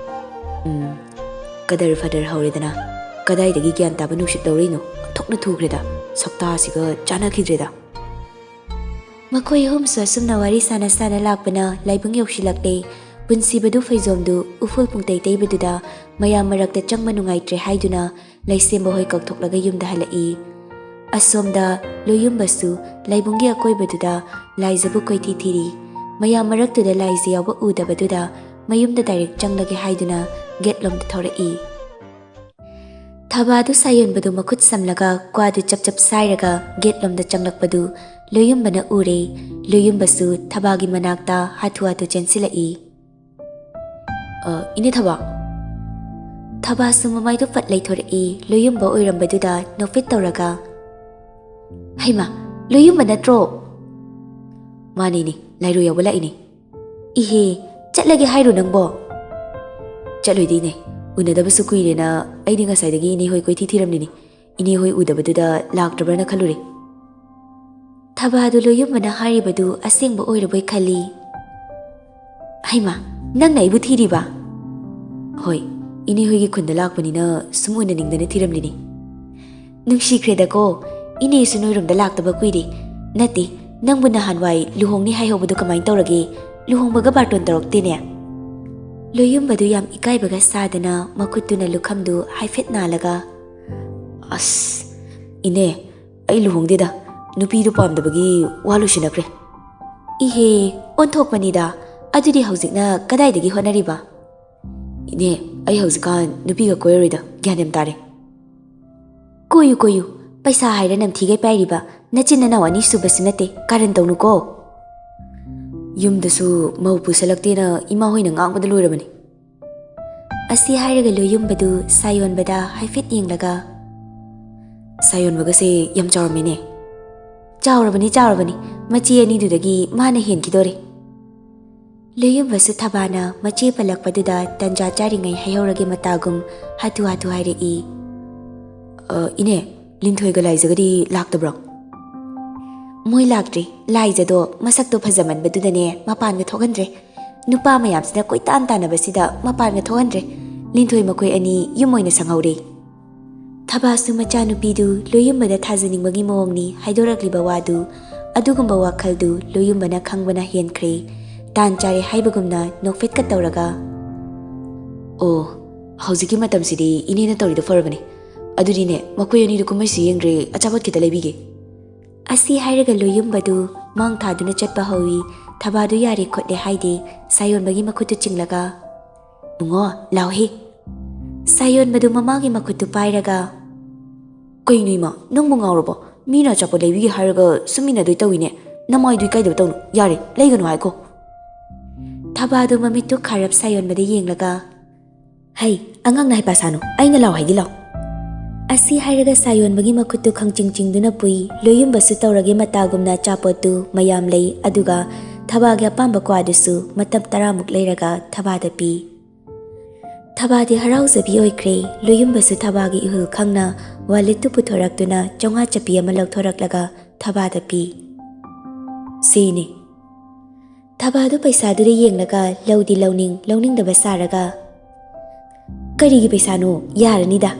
"ꯎꯝ, ꯀꯗꯔ ꯐꯗꯔ ꯍꯧꯔꯦꯗꯅ꯫ ꯀꯗꯥꯏꯗꯒꯤ ꯒ꯭ꯌꯥꯟ ꯇꯥꯕ ꯅꯨꯡꯁꯤꯠ ꯂꯧꯔꯛꯏꯅꯣ? ꯑꯣꯟꯊꯣꯛꯅ ꯊꯨꯈ꯭ꯔꯦꯗ꯫ ꯁꯛꯇꯥꯁꯤꯒ ꯆꯥꯟꯅꯈꯤꯗ꯭ꯔꯦꯗ"꯫ ꯃꯈꯣꯏ ꯑꯍꯨꯝꯁꯨ ꯑꯁꯨꯝꯅ ꯋꯥꯔꯤ ꯁꯥꯟꯅ ꯁꯥꯟꯅ ꯂꯥꯛꯄꯅ ꯂꯥꯏꯕꯨꯡ ꯌꯧꯁꯤꯜꯂꯛꯂꯦ꯫ ꯄꯨꯟꯁꯤꯕꯗꯨ ꯐꯩꯖꯣꯝꯗꯨ ꯎꯐꯨꯜ ꯄꯨꯡꯇꯩ ꯇꯩꯕꯗꯨꯗ ꯃꯌꯥꯝ ꯃꯔꯛꯇ ꯆꯪꯕ ꯅꯨꯡꯉꯥꯏꯇ꯭ꯔꯦ ꯍꯥꯏꯗꯨꯅ ꯂꯩꯁꯦꯝꯕ ꯍꯣꯏ ꯀꯧꯊꯣꯛꯂꯒ ꯌꯨꯝꯗ ꯍꯜꯂꯛꯏ꯫ ꯑꯁꯣꯝꯗ ꯂꯣꯌꯨꯝꯕꯁꯨ ꯂꯥꯏꯕꯨꯡꯒꯤ ꯑꯀꯣꯏꯕꯗꯨꯗ ꯂꯥꯏꯖꯕꯨ ꯀꯣꯏꯊꯤ ꯊꯤꯔꯤ꯫ ꯃꯌꯥꯝ ꯃꯔꯛꯇꯨꯗ ꯂꯥꯏꯖ ꯌꯥꯎꯕ ꯎꯗꯕꯗꯨꯗ ꯃꯌꯨꯝꯗ ꯗꯥꯏꯔꯦꯛ ꯆꯪꯂꯒꯦ ꯍꯥꯏꯗꯨꯅ ꯒꯦꯠꯂꯣꯝꯗ ꯊꯧꯔꯛꯏ꯫ ꯊꯕꯥꯗꯨ ꯁꯥꯌꯣꯟꯕꯗꯨ ꯃꯈꯨꯠ ꯁꯝꯂꯒ ꯀ꯭ꯋꯥꯗꯨ ꯆꯞ ꯆꯞ ꯁꯥꯏꯔꯒ ꯒꯦꯠꯂꯣꯝꯗ ꯆꯪꯂꯛꯄꯗꯨ ꯂꯣꯌꯨꯝꯕꯅ ꯎꯔꯦ꯫ ꯂꯣꯌꯨꯝꯕꯁꯨ ꯊꯕꯥꯒꯤ ꯃꯅꯥꯛꯇ ꯍꯥꯊꯨ ꯍꯥꯊꯨ ꯆꯦꯟꯁꯤꯜꯂꯛꯏ꯫ "ꯑ, ꯏꯅꯦ ꯊꯕꯥ"꯫ ꯊꯕꯥꯁꯨ ꯃꯃꯥꯏꯗꯨ ꯐꯠ ꯂꯩꯊꯣꯔꯛꯏ꯫ ꯂꯣꯌꯨꯝꯕ ꯑꯣꯏꯔꯝꯕꯗꯨꯗ ꯅꯣꯛꯐꯦꯠ ꯇꯧꯔꯒ, "ꯍꯩꯃꯥ, ꯂꯣꯌꯨꯝꯕ ꯅꯠꯇ꯭ꯔꯣ?" "ꯃꯥꯅꯤꯅꯦ, ꯂꯥꯏꯔꯣꯏ ꯌꯥꯎꯕ ꯂꯥꯛꯏꯅꯦ"꯫ "ꯏꯍꯦ, ꯆꯠꯂꯒꯦ ꯍꯥꯏꯔꯣ ꯅꯪꯕꯣ?" "ꯆꯠꯂꯣꯏꯗꯦ ꯏꯅꯦ, ꯎꯅꯗꯕꯁꯨ ꯀꯨꯏꯔꯦꯅ ꯑꯩꯗꯤ ꯉꯁꯥꯏꯗꯒꯤ ꯏꯅꯦ ꯍꯣꯏ ꯀꯣꯏꯊꯤ ꯊꯤꯔꯝꯂꯤꯅꯤ꯫ ꯏꯅꯦ ꯍꯣꯏ ꯎꯗꯕꯗꯨꯗ ꯂꯥꯛꯇ꯭ꯔꯕ꯭ꯔꯅ ꯈꯜꯂꯨꯔꯦ"꯫ ꯊꯕꯥꯗꯨ ꯂꯣꯌꯨꯝꯕꯅ ꯍꯥꯏꯔꯤꯕꯗꯨ ꯑꯁꯦꯡꯕ ꯑꯣꯏꯔꯕꯣꯏ ꯈꯜꯂꯤ꯫ "ꯍꯩꯃꯥ, ꯅꯪꯅ ꯑꯩꯕꯨ ꯊꯤꯔꯤꯕ?" "ꯍꯣꯏ, ꯏꯅꯦ ꯍꯣꯏꯒꯤ ꯈꯨꯟꯗ ꯂꯥꯛꯄꯅꯤꯅ ꯁꯨꯝ ꯎꯅꯅꯤꯡꯗꯅ ꯊꯤꯔꯝꯂꯤꯅꯤ"꯫ "ꯅꯨꯡꯁꯤꯈ꯭ꯔꯦꯗꯀꯣ, ꯏꯅꯦꯁꯨ ꯅꯣꯏꯔꯣꯝꯗ ꯂꯥꯛꯇꯕ ꯀꯨꯏꯔꯦ꯫ ꯅꯠꯇꯦ, ꯅꯪꯕꯨ ꯅꯍꯥꯟꯋꯥꯏ ꯂꯨꯍꯣꯡꯅꯤ ꯍꯥꯏꯍꯧꯕꯗꯨ ꯀꯃꯥꯏꯅ ꯇꯧꯔꯒꯦ? ꯂꯨꯍꯣꯡꯕꯒ ꯕꯥꯔꯇꯣꯟ ꯇꯧꯔꯛꯇꯦꯅꯦ"꯫ ꯂꯣꯌꯨꯝꯕꯗꯨ ꯌꯥꯝ ꯏꯀꯥꯏꯕꯒ ꯁꯥꯗꯅ ꯃꯈꯨꯠꯇꯨꯅ ꯂꯨꯈꯝꯗꯨ ꯍꯥꯏꯐꯦꯠ ꯅꯥꯜꯂꯒ, "ꯑꯁ, ꯏꯅꯦ, ꯑꯩ ꯂꯨꯍꯣꯡꯗꯦꯗ, ꯅꯨꯄꯤꯗꯨ ꯄꯥꯝꯗꯕꯒꯤ ꯋꯥ ꯂꯣꯏꯁꯤꯟꯅꯈ꯭ꯔꯦ"꯫ "ꯏꯍꯦ, ꯑꯣꯟꯊꯣꯛꯄꯅꯤꯗ꯫ ꯑꯗꯨꯗꯤ ꯍꯧꯖꯤꯛꯅ ꯀꯗꯥꯏꯗꯒꯤ ꯍꯣꯠꯅꯔꯤꯕ?" "ꯏꯅꯦ, ꯑꯩ ꯍꯧꯖꯤꯛꯀꯥꯟ ꯅꯨꯄꯤꯒ ꯀꯣꯏꯔꯔꯣꯏꯗ, ꯒ꯭ꯌꯥꯟ ꯌꯥꯝ ꯇꯥꯔꯦ꯫ ꯀꯣꯏꯌꯨ ꯀꯣꯏꯌꯨ, ꯄꯩꯁꯥ ꯍꯥꯏꯔ ꯅꯝꯊꯤꯒꯩ ꯄꯥꯏꯔꯤꯕ ꯅꯆꯤꯟ ꯅꯅꯥꯎ ꯑꯅꯤ ꯁꯨꯕꯁꯨ ꯅꯠꯇꯦ, ꯀꯥꯔꯟ ꯇꯧꯅꯨꯀꯣ꯫ ꯌꯨꯝꯗꯁꯨ ꯃꯧ ꯄꯨꯁꯜꯂꯛꯇꯦꯅ ꯏꯃꯥ ꯍꯣꯏꯅ ꯉꯥꯡꯕꯗ ꯂꯣꯏꯔꯕꯅꯤ꯫ ꯑꯁꯤ ꯍꯥꯏꯔꯒ ꯂꯣꯏꯌꯨꯝꯕꯗꯨ ꯁꯥꯌꯣꯟꯕꯗ ꯍꯥꯏꯐꯦꯠ ꯌꯦꯡꯂꯒ, "ꯁꯥꯌꯣꯟꯕꯒꯁꯦ ꯌꯥꯝ ꯆꯥꯎꯔꯝꯃꯦꯅꯦ꯫" "ꯆꯥꯎꯔꯕꯅꯤ, ꯆꯥꯎꯔꯕꯅꯤ꯫ ꯃꯆꯦ ꯑꯅꯤꯗꯨꯗꯒꯤ ꯃꯥꯅ ꯍꯦꯟꯈꯤꯗꯣꯔꯦ꯫" ꯂꯣꯏꯌꯨꯝꯕꯁꯨ ꯊꯕꯥꯅ ꯃꯆꯦ ꯄꯜꯂꯛꯄꯗꯨꯗ ꯇꯟꯖꯥ ꯆꯥꯔꯤꯉꯩ ꯍꯥꯏꯍꯧꯔꯒꯦ ꯃꯇꯥꯒꯨꯝ ꯍꯥꯊꯨ ꯍꯥꯊꯨ ꯍꯥꯏꯔꯛꯏ꯫ "ꯑ, ꯏꯅꯦ, ꯂꯤꯟꯊꯣꯏꯒ ꯂꯥꯏꯖꯒꯗꯤ ꯂꯥꯛꯇꯕ꯭ꯔꯣ?" "ꯃꯣꯏ ꯂꯥꯛꯇ꯭ꯔꯤ꯫ ꯂꯥꯏꯖꯗꯣ ꯃꯁꯛꯇꯣ ꯐꯖꯃꯟꯕꯗꯨꯗꯅꯦ ꯃꯄꯥꯟꯒ ꯊꯣꯛꯍꯟꯗ꯭ꯔꯦ꯫ ꯅꯨꯄꯥ ꯃꯌꯥꯝꯁꯤꯅ ꯀꯣꯏꯇꯥꯟ ꯇꯥꯟꯅꯕꯁꯤꯗ ꯃꯄꯥꯟꯒ ꯊꯣꯛꯍꯟꯗ꯭ꯔꯦ꯫ ꯂꯤꯟꯊꯣꯏ ꯃꯈꯣꯏ ꯑꯅꯤ ꯌꯨꯝ ꯑꯣꯏꯅ ꯁꯪꯍꯧꯔꯦ꯫" ꯊꯕꯥꯁꯨ ꯃꯆꯥꯅꯨꯄꯤꯗꯨ ꯂꯣꯏꯌꯨꯝꯕꯗ ꯊꯥꯖꯅꯤꯡꯕꯒꯤ ꯃꯑꯣꯡꯅꯤ ꯍꯥꯏꯗꯣꯔꯛꯂꯤꯕ ꯋꯥꯗꯨ꯫ ꯑꯗꯨꯒꯨꯝꯕ ꯋꯥꯈꯜꯗꯨ ꯂꯣꯏꯌꯨꯝꯕꯅ ꯈꯪꯕꯅ ꯍꯦꯟꯈ꯭ꯔꯦ꯫ ꯇꯥꯟ ꯆꯥꯔꯦ ꯍꯥꯏꯕꯒꯨꯝꯅ ꯅꯣꯛꯐꯦꯠꯀ ꯇꯧꯔꯒ, "ꯑꯣ, ꯍꯧꯖꯤꯛꯀꯤ ꯃꯇꯝꯁꯤꯗꯤ ꯏꯅꯦꯅ ꯇꯧꯔꯤꯗꯣ ꯐꯔꯕꯅꯦ꯫ ꯑꯗꯨꯗꯤꯅꯦ, ꯃꯈꯣꯏ ꯑꯅꯤꯗꯨ ꯀꯨꯝꯍꯩꯁꯨ ꯌꯦꯡꯗ꯭ꯔꯦ, ꯑꯆꯥꯄꯣꯠ ꯈꯤꯇ ꯂꯩꯕꯤꯒꯦ꯫" ꯑꯁꯤ ꯍꯥꯏꯔꯒ ꯂꯣꯏꯌꯨꯝꯕꯗꯨ ꯃꯥꯡ ꯊꯥꯗꯨꯅ ꯆꯠꯄ ꯍꯧꯏ꯫ ꯊꯕꯥꯗꯨ ꯌꯥꯔꯦ ꯈꯣꯠꯂꯦ ꯍꯥꯏꯗꯦ꯫ ꯁꯥꯌꯣꯟꯕꯒꯤ ꯃꯈꯨꯠꯇꯨ ꯆꯤꯡꯂꯒ, "ꯏꯕꯨꯡꯉꯣ, ꯂꯥꯎꯍꯦ꯫" ꯁꯥꯌꯣꯟꯕꯗꯨ ꯃꯃꯥꯒꯤ ꯃꯈꯨꯠꯇꯨ ꯄꯥꯏꯔꯒ, "ꯀꯩꯅꯣ ꯏꯃꯥ, ꯅꯪꯕꯨ ꯉꯥꯎꯔꯕꯣ? ꯃꯤꯅ ꯑꯆꯥꯄꯣꯠ ꯂꯩꯕꯤꯒꯦ ꯍꯥꯏꯔꯒ ꯁꯨꯝ ꯏꯟꯅꯗꯣꯏ ꯇꯧꯏꯅꯦ꯫ ꯅꯃꯥꯏꯗꯨ ꯏꯀꯥꯏꯗꯕ ꯇꯧꯅꯨ꯫ ꯌꯥꯔꯦ, ꯂꯩꯒꯅꯨ ꯍꯥꯏꯀꯣ꯫" ꯊꯕꯥꯗꯨ ꯃꯃꯤꯠꯇꯨ ꯈꯥꯔꯞ ꯁꯥꯌꯣꯟꯕꯗ ꯌꯦꯡꯂꯒ, "ꯍꯩ, ꯑꯉꯥꯡꯅ ꯍꯩꯄꯥ ꯁꯥꯅꯨ, ꯑꯩꯅ ꯂꯥꯎ ꯍꯥꯏꯗꯤ ꯂꯥꯎ꯫" ꯑꯁꯤ ꯍꯥꯏꯔꯒ ꯁꯥꯌꯣꯟꯕꯒꯤ ꯃꯈꯨꯠꯇꯨ ꯈꯪꯆꯤꯡ ꯆꯤꯡꯗꯨꯅ ꯄꯨꯏ꯫ ꯂꯣꯏꯌꯨꯝꯕꯁꯨ ꯇꯧꯔꯒꯦ ꯃꯇꯥꯒꯨꯝꯅ ꯑꯆꯥꯄꯣꯠꯇꯨ ꯃꯌꯥꯝ ꯂꯩ, ꯑꯗꯨꯒ ꯊꯕꯥꯒꯤ ꯑꯄꯥꯝꯕ ꯀ꯭ꯋꯥꯗꯨꯁꯨ ꯃꯇꯞ ꯇꯔꯥꯃꯨꯛ ꯂꯩꯔꯒ ꯊꯕꯥꯗ ꯄꯤ꯫ ꯊꯕꯥꯗꯤ ꯍꯔꯥꯎꯖꯕꯤ ꯑꯣꯏꯈ꯭ꯔꯦ꯫ ꯂꯣꯏꯌꯨꯝꯕꯁꯨ ꯊꯕꯥꯒꯤ ꯏꯍꯨꯜ ꯈꯪꯅ ꯋꯥꯂꯦꯠꯇꯨ ꯄꯨꯊꯣꯔꯛꯇꯨꯅ ꯆꯥꯝꯃꯉꯥ ꯆꯞꯄꯤ ꯑꯃ ꯂꯧꯊꯣꯔꯛꯂꯒ ꯊꯕꯥꯗ ꯄꯤ꯫ "ꯁꯤꯅꯤ꯫" ꯊꯕꯥꯗꯨ ꯄꯩꯁꯥꯗꯨꯗ ꯌꯦꯡꯂꯒ ꯂꯧꯗꯤ ꯂꯧꯅꯤꯡ ꯂꯧꯅꯤꯡꯗꯕ ꯁꯥꯔꯒ, "ꯀꯔꯤꯒꯤ ꯄꯩꯁꯥꯅꯣ? ꯌꯥꯔꯅꯤꯗ꯫"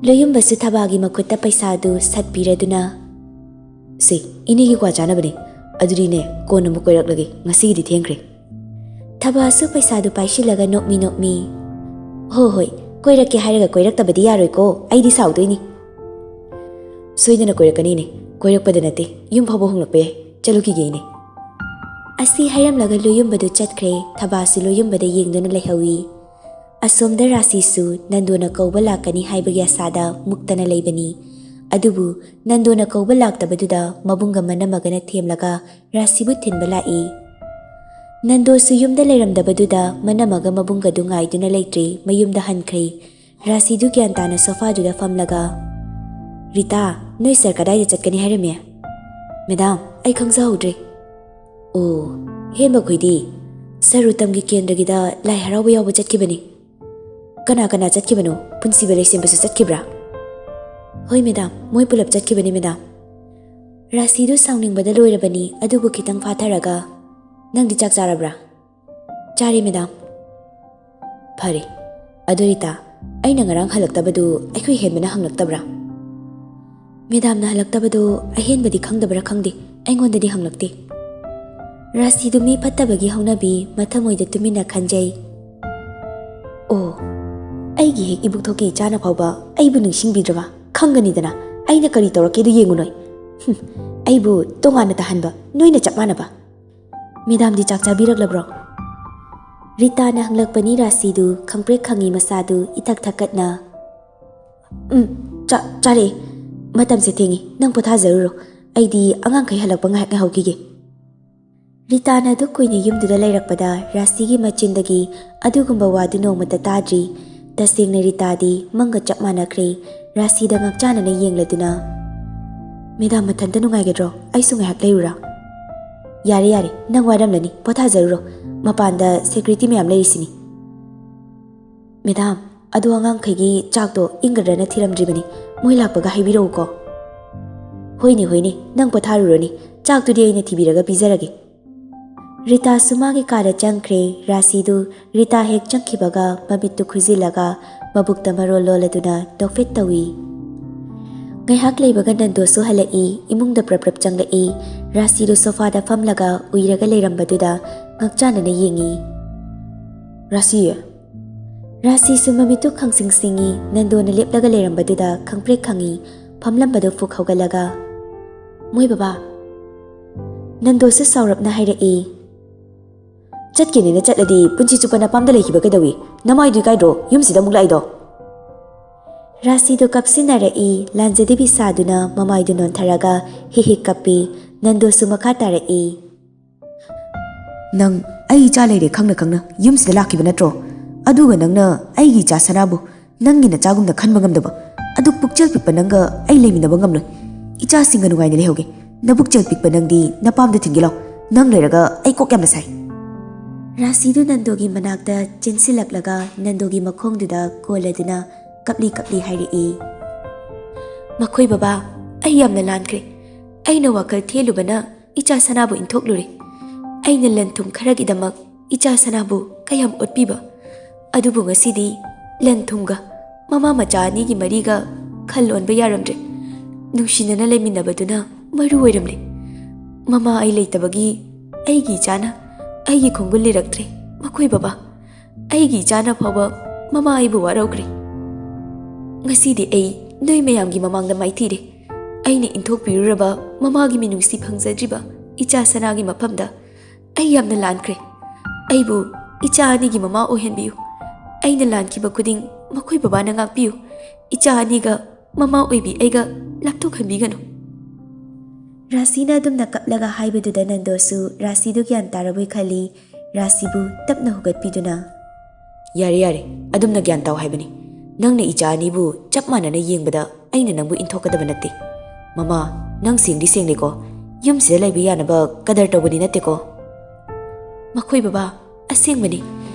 ꯂꯣꯏꯌꯨꯝꯕꯁꯨ ꯊꯕꯥꯒꯤ ꯃꯈꯨꯠꯇ ꯄꯩꯁꯥꯗꯨ ꯁꯠ ꯄꯤꯔꯗꯨꯅ, "ꯁꯤ ꯏꯅꯦꯒꯤ ꯀ꯭ꯋꯥ ꯆꯥꯅꯕꯅꯦ꯫ ꯑꯗꯨꯗꯤꯅꯦ, ꯀꯣꯟꯅ ꯑꯃꯨꯛ ꯀꯣꯏꯔꯛꯂꯒꯦ, ꯉꯁꯤꯒꯤꯗꯤ ꯊꯦꯡꯈ꯭ꯔꯦ꯫" ꯊꯕꯥꯁꯨ ꯄꯩꯁꯥꯗꯨ ꯄꯥꯏꯁꯤꯜꯂꯒ ꯅꯣꯛꯃꯤ ꯅꯣꯛꯃꯤ, "ꯍꯣ ꯍꯣꯏ, ꯀꯣꯏꯔꯛꯀꯦ ꯍꯥꯏꯔꯒ ꯀꯣꯏꯔꯛꯇꯕꯗꯤ ꯌꯥꯔꯣꯏꯀꯣ, ꯑꯩꯗꯤ ꯁꯥꯎꯗꯣꯏꯅꯤ꯫" "ꯁꯣꯏꯗꯅ ꯀꯣꯏꯔꯛꯀꯅꯤꯅꯦ, ꯀꯣꯏꯔꯛꯄꯗ ꯅꯠꯇꯦ, ꯌꯨꯝ ꯐꯥꯎꯕ ꯍꯣꯡꯂꯛꯄ ꯌꯥꯏ꯫ ꯆꯠꯂꯨꯈꯤꯒꯦ ꯏꯅꯦ꯫" ꯑꯁꯤ ꯍꯥꯏꯔꯝꯂꯒ ꯂꯣꯏꯌꯨꯝꯕꯗꯨ ꯆꯠꯈ꯭ꯔꯦ꯫ ꯊꯕꯥꯁꯨ ꯂꯣꯏꯌꯨꯝꯕꯗ ꯌꯦꯡꯗꯨꯅ ꯂꯩꯍꯧꯏ꯫ ꯑꯁꯣꯝꯗ ꯔꯥꯁꯤꯁꯨ ꯅꯟꯗꯣꯅ ꯀꯧꯕ ꯂꯥꯛꯀꯅꯤ ꯍꯥꯏꯕꯒꯤ ꯑꯁꯥꯗ ꯃꯨꯛꯇꯅ ꯂꯩꯕꯅꯤ꯫ ꯑꯗꯨꯕꯨ ꯅꯟꯗꯣꯅ ꯀꯧꯕ ꯂꯥꯛꯇꯕꯗꯨꯗ ꯃꯕꯨꯡꯒ ꯃꯅꯝꯃꯒꯅ ꯊꯦꯝꯂꯒ ꯔꯥꯁꯤꯕꯨ ꯊꯤꯟꯕ ꯂꯥꯛꯏ꯫ ꯅꯟꯗꯣꯁꯨ ꯌꯨꯝꯗ ꯂꯩꯔꯝꯗꯕꯗꯨꯗ ꯃꯅꯝꯃꯒ ꯃꯕꯨꯡꯒꯗꯨ ꯉꯥꯏꯗꯨꯅ ꯂꯩꯇ꯭ꯔꯦ, ꯃꯌꯨꯝꯗ ꯍꯟꯈ꯭ꯔꯦ꯫ ꯔꯥꯁꯤꯗꯨ ꯒ꯭ꯌꯥꯟ ꯇꯥꯅ ꯁꯣꯐꯥꯗꯨꯗ ꯐꯝꯂꯒ, "ꯔꯤꯇꯥ, ꯅꯣꯏ ꯁꯥꯔ ꯀꯗꯥꯏꯗ ꯆꯠꯀꯅꯤ ꯍꯥꯏꯔꯝꯃꯤ?" "ꯃꯦꯗꯥꯝ, ꯑꯩ ꯈꯪꯖꯍꯧꯗ꯭ꯔꯦ꯫" "ꯑꯣ, ꯍꯦꯟꯕ ꯈꯣꯏꯗꯤ ꯁꯥꯔ ꯎꯇꯝꯒꯤ ꯀꯦꯟꯗ꯭ꯔꯒꯤꯗ ꯂꯥꯏ ꯍꯔꯥꯎꯕ ꯌꯥꯎꯕ ꯆꯠꯈꯤꯕꯅꯤ꯫" "ꯀꯅꯥ ꯀꯅꯥ ꯆꯠꯈꯤꯕꯅꯣ? ꯄꯨꯟꯁꯤꯕ ꯂꯩꯁꯦꯝꯕꯁꯨ ꯆꯠꯈꯤꯕ꯭ꯔꯥ?" "ꯍꯣꯏ ꯃꯦꯗꯥꯝ, ꯃꯣꯏ ꯄꯨꯂꯞ ꯆꯠꯈꯤꯕꯅꯤ ꯃꯦꯗꯥꯝ꯫" ꯔꯥꯁꯤꯗꯨ ꯁꯥꯎꯅꯤꯡꯕꯗ ꯂꯣꯏꯔꯕꯅꯤ, ꯑꯗꯨꯕꯨ ꯈꯤꯇꯪ ꯐꯥꯊꯔꯒ, "ꯅꯪꯗꯤ ꯆꯥꯛ ꯆꯥꯔꯕ꯭ꯔꯥ?" "ꯆꯥꯔꯦ ꯃꯦꯗꯥꯝ꯫" "ꯐꯔꯦ꯫ ꯑꯗꯨ ꯔꯤꯇꯥ, ꯑꯩꯅ ꯉꯔꯥꯡ ꯍꯜꯂꯛꯇꯕꯗꯨ ꯑꯩꯈꯣꯏ ꯍꯦꯟꯕꯅ ꯍꯪꯂꯛꯇꯕ꯭ꯔꯥ?" "ꯃꯦꯗꯥꯝꯅ ꯍꯜꯂꯛꯇꯕꯗꯨ ꯑꯍꯦꯟꯕꯗꯤ ꯈꯪꯗꯕ꯭ꯔꯥ ꯈꯪꯗꯦ, ꯑꯩꯉꯣꯟꯗꯗꯤ ꯍꯪꯂꯛꯇꯦ꯫" ꯔꯥꯁꯤꯗꯨ ꯃꯤ ꯐꯠꯇꯕꯒꯤ ꯍꯧꯅꯕꯤ ꯃꯊꯃꯣꯏꯗ ꯇꯨꯃꯤꯟꯅ ꯈꯟꯖꯩ꯫ "ꯑꯣ, ꯑꯩꯒꯤ ꯍꯦꯛ ꯏꯕꯨꯛꯊꯣꯛꯀꯤ ꯏꯆꯥꯅ ꯐꯥꯎꯕ ꯑꯩꯕꯨ ꯅꯤꯡꯁꯤꯡꯕꯤꯗ꯭ꯔꯕ? ꯈꯪꯒꯅꯤꯗꯅ, ꯑꯩꯅ ꯀꯔꯤ ꯇꯧꯔꯛꯀꯦꯗꯨ ꯌꯦꯡꯉꯨ ꯅꯣꯏ꯫ ꯍꯨꯝ, ꯑꯩꯕꯨ ꯇꯣꯉꯥꯟꯅ ꯇꯥꯍꯟꯕ, ꯅꯣꯏꯅ ꯆꯞ ꯃꯥꯟꯅꯕ꯫" "ꯃꯦꯗꯥꯝꯗꯤ ꯆꯥꯛ ꯆꯥꯕꯤꯔꯛꯂꯕ꯭ꯔꯣ?" ꯔꯤꯇꯥꯅ ꯍꯪꯂꯛꯄꯅꯤ꯫ ꯔꯥꯁꯤꯗꯨ ꯈꯪꯄ꯭ꯔꯦꯛ ꯈꯪꯉꯤ, ꯃꯁꯥꯗꯨ ꯏꯊꯛ ꯊꯛꯀꯠꯅ꯫ "ꯎꯝ, ꯆꯥ-, ꯆꯥꯔꯦ꯫ ꯃꯇꯝꯁꯦ ꯊꯦꯡꯉꯤ, ꯅꯪ ꯄꯣꯊꯥꯖꯔꯨꯔꯣ꯫ ꯑꯩꯗꯤ ꯑꯉꯥꯡꯈꯩ ꯍꯜꯂꯛꯄ ꯉꯥꯏꯍꯥꯛ ꯉꯥꯏꯍꯧꯈꯤꯒꯦ꯫" ꯔꯤꯇꯥꯅ ꯑꯗꯨꯛ ꯀꯨꯏꯅ ꯌꯨꯝꯗꯨꯗ ꯂꯩꯔꯛꯄꯗ ꯔꯥꯁꯤꯒꯤ ꯃꯆꯤꯟꯗꯒꯤ ꯑꯗꯨꯒꯨꯝꯕ ꯋꯥꯗꯨ ꯅꯣꯡꯃꯇ ꯇꯥꯗ꯭ꯔꯤ꯫ ꯇꯁꯦꯡꯅ ꯔꯤꯇꯥꯗꯤ ꯃꯪꯒ ꯆꯞ ꯃꯥꯟꯅꯈ꯭ꯔꯦ꯫ ꯔꯥꯁꯤꯗ ꯉꯥꯛꯆꯥꯅꯅ ꯌꯦꯡꯂꯗꯨꯅ, "ꯃꯦꯗꯥꯝ ꯃꯊꯟꯇ ꯅꯨꯡꯉꯥꯏꯒꯗ꯭ꯔꯣ? ꯑꯩꯁꯨ ꯉꯥꯏꯍꯥꯛ ꯂꯩꯔꯨꯔꯥ?" "ꯌꯥꯔꯦ, ꯌꯥꯔꯦ, ꯅꯪ ꯋꯥꯔꯝꯂꯅꯤ, ꯄꯣꯊꯥꯖꯔꯨꯔꯣ꯫ ꯃꯄꯥꯟꯗ ꯁꯦꯀ꯭ꯌꯨꯔꯤꯇꯤ ꯃꯌꯥꯝ ꯂꯩꯔꯤꯁꯤꯅꯤ꯫" "ꯃꯦꯗꯥꯝ, ꯑꯗꯣ ꯑꯉꯥꯡꯈꯩꯒꯤ ꯆꯥꯛꯇꯣ ꯏꯪꯒꯗ꯭ꯔꯅ ꯊꯤꯔꯝꯗ꯭ꯔꯤꯕꯅꯤ꯫ ꯃꯣꯏ ꯂꯥꯛꯄꯒ ꯍꯥꯏꯕꯤꯔꯛꯎꯀꯣ꯫" "ꯍꯣꯏꯅꯦ, ꯍꯣꯏꯅꯦ, ꯅꯪ ꯄꯣꯊꯥꯔꯨꯔꯣꯅꯦ꯫ ꯆꯥꯛꯇꯨꯗꯤ ꯑꯩꯅ ꯊꯤꯕꯤꯔꯒ ꯄꯤꯖꯔꯒꯦ꯫" ꯔꯤꯇꯥꯁꯨ ꯃꯥꯒꯤ ꯀꯥꯗ ꯆꯪꯈ꯭ꯔꯦ꯫ ꯔꯥꯁꯤꯗꯨ ꯔꯤꯇꯥ ꯍꯦꯛ ꯆꯪꯈꯤꯕꯒ ꯃꯃꯤꯠꯇꯨ ꯈꯨꯖꯤꯜꯂꯒ ꯃꯕꯨꯛꯇ ꯃꯔꯣꯜ ꯂꯣꯜꯂꯗꯨꯅ ꯅꯣꯛꯐꯦꯠ ꯇꯧꯏ꯫ ꯉꯥꯏꯍꯥꯛ ꯂꯩꯕꯒ ꯅꯟꯗꯣꯁꯨ ꯍꯜꯂꯛꯏ꯫ ꯏꯃꯨꯡꯗ ꯄ꯭ꯔꯞ ꯄ꯭ꯔꯞ ꯆꯪꯂꯛꯏ꯫ ꯔꯥꯁꯤꯗꯨ ꯁꯣꯐꯥꯗ ꯐꯝꯂꯒ ꯎꯏꯔꯒ ꯂꯩꯔꯝꯕꯗꯨꯗ ꯉꯛꯆꯥꯅꯅ ꯌꯦꯡꯏ꯫ "ꯔꯥꯁꯤ!" ꯔꯥꯁꯤꯁꯨ ꯃꯃꯤꯠꯇꯨ ꯈꯪꯁꯤꯡ ꯁꯤꯡꯏ꯫ ꯅꯟꯗꯣꯅ ꯂꯦꯞꯂꯒ ꯂꯩꯔꯝꯕꯗꯨꯗ ꯈꯪꯄ꯭ꯔꯦꯛ ꯈꯪꯏ꯫ ꯐꯝꯂꯝꯕꯗꯨ ꯐꯨꯛ ꯍꯧꯒꯠꯂꯒ, "ꯃꯣꯏ ꯕꯕꯥ!" ꯅꯟꯗꯣꯁꯨ ꯁꯥꯎꯔꯞꯅ ꯍꯥꯏꯔꯛꯏ꯫ ꯆꯠꯀꯦꯅꯦꯅ ꯆꯠꯂꯗꯤ ꯄꯨꯟꯁꯤ ꯆꯨꯞꯄ ꯅꯄꯥꯝꯗ ꯂꯩꯈꯤꯕ ꯀꯩꯗꯧꯏ? ꯅꯃꯥꯏꯗꯨ ꯏꯀꯥꯏꯗ꯭ꯔꯣ ꯌꯨꯝꯁꯤꯗ ꯑꯃꯨꯛ ꯂꯥꯛꯏꯗꯣ? ꯔꯥꯁꯤꯗꯨ ꯀꯞꯁꯤꯟꯅꯔꯛꯏ꯫ ꯂꯥꯟꯖꯗꯕꯤ ꯁꯥꯗꯨꯅ ꯃꯃꯥꯏꯗꯨ ꯅꯣꯟꯊꯔꯒ ꯍꯤꯛ ꯍꯤꯛ ꯀꯞꯄꯤ꯫ ꯅꯟꯗꯣꯁꯨ ꯃꯈꯥ ꯇꯥꯔꯛꯏ꯫ ꯅꯪ ꯑꯩ ꯏꯆꯥ ꯂꯩꯔꯦ ꯈꯪꯅ ꯈꯪꯅ ꯌꯨꯝꯁꯤꯗ ꯂꯥꯛꯈꯤꯕ ꯅꯠꯇ꯭ꯔꯣ? ꯑꯗꯨꯒ ꯅꯪꯅ ꯑꯩꯒꯤ ꯏꯆꯥ ꯁꯅꯥꯕꯨ ꯅꯪꯒꯤ ꯅꯆꯥꯒꯨꯝꯅ ꯈꯟꯕ ꯉꯝꯗꯕ? ꯑꯗꯨꯛ ꯄꯨꯛꯆꯦꯜ ꯄꯤꯛꯄ ꯅꯪꯒ ꯑꯩ ꯂꯩꯃꯤꯟꯅꯕ ꯉꯝꯂꯣꯏ꯫ ꯏꯆꯥꯁꯤꯡꯒ ꯅꯨꯡꯉꯥꯏꯅ ꯂꯩꯍꯧꯒꯦ꯫ ꯅꯕꯨꯛꯆꯦꯜ ꯄꯤꯛꯄ ꯅꯪꯗꯤ ꯅꯄꯥꯝꯗ ꯊꯤꯟꯒꯦ ꯂꯥꯎ꯫ ꯅꯪ ꯂꯩꯔꯒ ꯑꯩ ꯀꯣꯛ ꯌꯥꯝꯅ ꯁꯥꯏ꯫ ꯔꯥꯁꯤꯗꯨ ꯅꯟꯗꯣꯒꯤ ꯃꯅꯥꯛꯇ ꯆꯦꯟꯁꯤꯜꯂꯛꯂꯒ ꯅꯟꯗꯣꯒꯤ ꯃꯈꯣꯡꯗꯨꯗ ꯀꯣꯜꯂꯗꯨꯅ ꯀꯞꯂꯤ ꯀꯞꯂꯤ ꯍꯥꯏꯔꯛꯏ꯫ ꯃꯈꯣꯏ ꯕꯕꯥ, ꯑꯩ ꯌꯥꯝꯅ ꯂꯥꯟꯈ꯭ꯔꯦ꯫ ꯑꯩꯅ ꯋꯥꯈꯜ ꯊꯦꯜꯂꯨꯕꯅ ꯏꯆꯥ ꯁꯅꯥꯕꯨ ꯏꯟꯊꯣꯛꯂꯨꯔꯦ꯫ ꯑꯩꯅ ꯂꯟ ꯊꯨꯝ ꯈꯔꯒꯤꯗꯃꯛ ꯏꯆꯥ ꯁꯅꯥꯕꯨ ꯀꯌꯥꯝ ꯑꯣꯠꯄꯤꯕ꯫ ꯑꯗꯨꯕꯨ ꯉꯁꯤꯗꯤ ꯂꯟ ꯊꯨꯝꯒ ꯃꯃꯥ ꯃꯆꯥ ꯑꯅꯤꯒꯤ ꯃꯔꯤꯒ ꯈꯜ ꯑꯣꯟꯕ ꯌꯥꯔꯝꯗ꯭ꯔꯦ꯫ ꯅꯨꯡꯁꯤꯅꯅ ꯂꯩꯃꯤꯟꯅꯕꯗꯨꯅ ꯃꯔꯨ ꯑꯣꯏꯔꯝꯂꯦ꯫ ꯃꯃꯥ ꯑꯩ ꯂꯩꯇꯕꯒꯤ ꯑꯩꯒꯤ ꯏꯆꯥꯅ ꯑꯩꯒꯤ ꯈꯣꯡꯒꯨꯜ ꯂꯤꯔꯛꯇ꯭ꯔꯦ꯫ ꯃꯈꯣꯏ ꯕꯕꯥ, ꯑꯩꯒꯤ ꯏꯆꯥꯅ ꯐꯥꯎꯕ ꯃꯃꯥ ꯑꯩꯕꯨ ꯋꯥꯔꯧꯈ꯭ꯔꯦ꯫ ꯉꯁꯤꯗꯤ ꯑꯩ ꯅꯣꯏ ꯃꯌꯥꯝꯒꯤ ꯃꯃꯥꯡꯗ ꯃꯥꯏꯊꯤꯔꯦ꯫ ꯑꯩꯅ ꯏꯟꯊꯣꯛꯄꯤꯔꯨꯔꯕ ꯃꯃꯥꯒꯤ ꯃꯤꯅꯨꯡꯁꯤ ꯐꯪꯖꯗ꯭ꯔꯤꯕ ꯏꯆꯥ ꯁꯅꯥꯒꯤ ꯃꯐꯝꯗ ꯑꯩ ꯌꯥꯝꯅ ꯂꯥꯟꯈ꯭ꯔꯦ꯫ ꯑꯩꯕꯨ ꯏꯆꯥ ꯑꯅꯤꯒꯤ ꯃꯃꯥ ꯑꯣꯏꯍꯟꯕꯤꯌꯨ꯫ ꯑꯩꯅ ꯂꯥꯟꯈꯤꯕ ꯈꯨꯗꯤꯡ ꯃꯈꯣꯏ ꯕꯕꯥꯅ ꯉꯥꯛꯄꯤꯌꯨ꯫ ꯏꯆꯥ ꯑꯅꯤꯒ ꯃꯃꯥ ꯑꯣꯏꯕꯤ ꯑꯩꯒ ꯂꯥꯞꯊꯣꯛꯍꯟꯕꯤꯒꯅꯨ꯫ ꯔꯥꯁꯤꯅ ꯑꯗꯨꯝꯅ ꯀꯞꯂꯒ ꯍꯥꯏꯕꯗꯨꯗ ꯅꯟꯗꯣꯁꯨ ꯔꯥꯁꯤꯗꯨ ꯒ꯭ꯌꯥꯟ ꯇꯥꯔꯕꯣꯏ ꯈꯜꯂꯤ꯫ ꯔꯥꯁꯤꯕꯨ ꯇꯞꯅ ꯍꯧꯒꯠꯄꯤꯗꯨꯅ, "ꯌꯥꯔꯦ, ꯌꯥꯔꯦ, ꯑꯗꯨꯝꯅ ꯒ꯭ꯌꯥꯟ ꯇꯥꯎ ꯍꯥꯏꯕꯅꯤ꯫ ꯅꯪꯅ ꯏꯆꯥ ꯑꯅꯤꯕꯨ ꯆꯞ ꯃꯥꯟꯅꯅ ꯌꯦꯡꯕꯗ ꯑꯩꯅ ꯅꯪꯕꯨ ꯏꯟꯊꯣꯛꯀꯗꯕ ꯅꯠꯇꯦ꯫ ꯃꯃꯥ, ꯅꯪ ꯁꯦꯡꯗꯤ ꯁꯦꯡꯂꯦꯀꯣ꯫ ꯌꯨꯝꯁꯤꯗ ꯂꯩꯕ ꯌꯥꯅꯕ ꯀꯗꯔ ꯇꯧꯕꯅꯤ ꯅꯠꯇꯦꯀꯣ?" "ꯃꯈꯣꯏ ꯕꯕꯥ, ꯑꯁꯦꯡꯕꯅꯤ꯫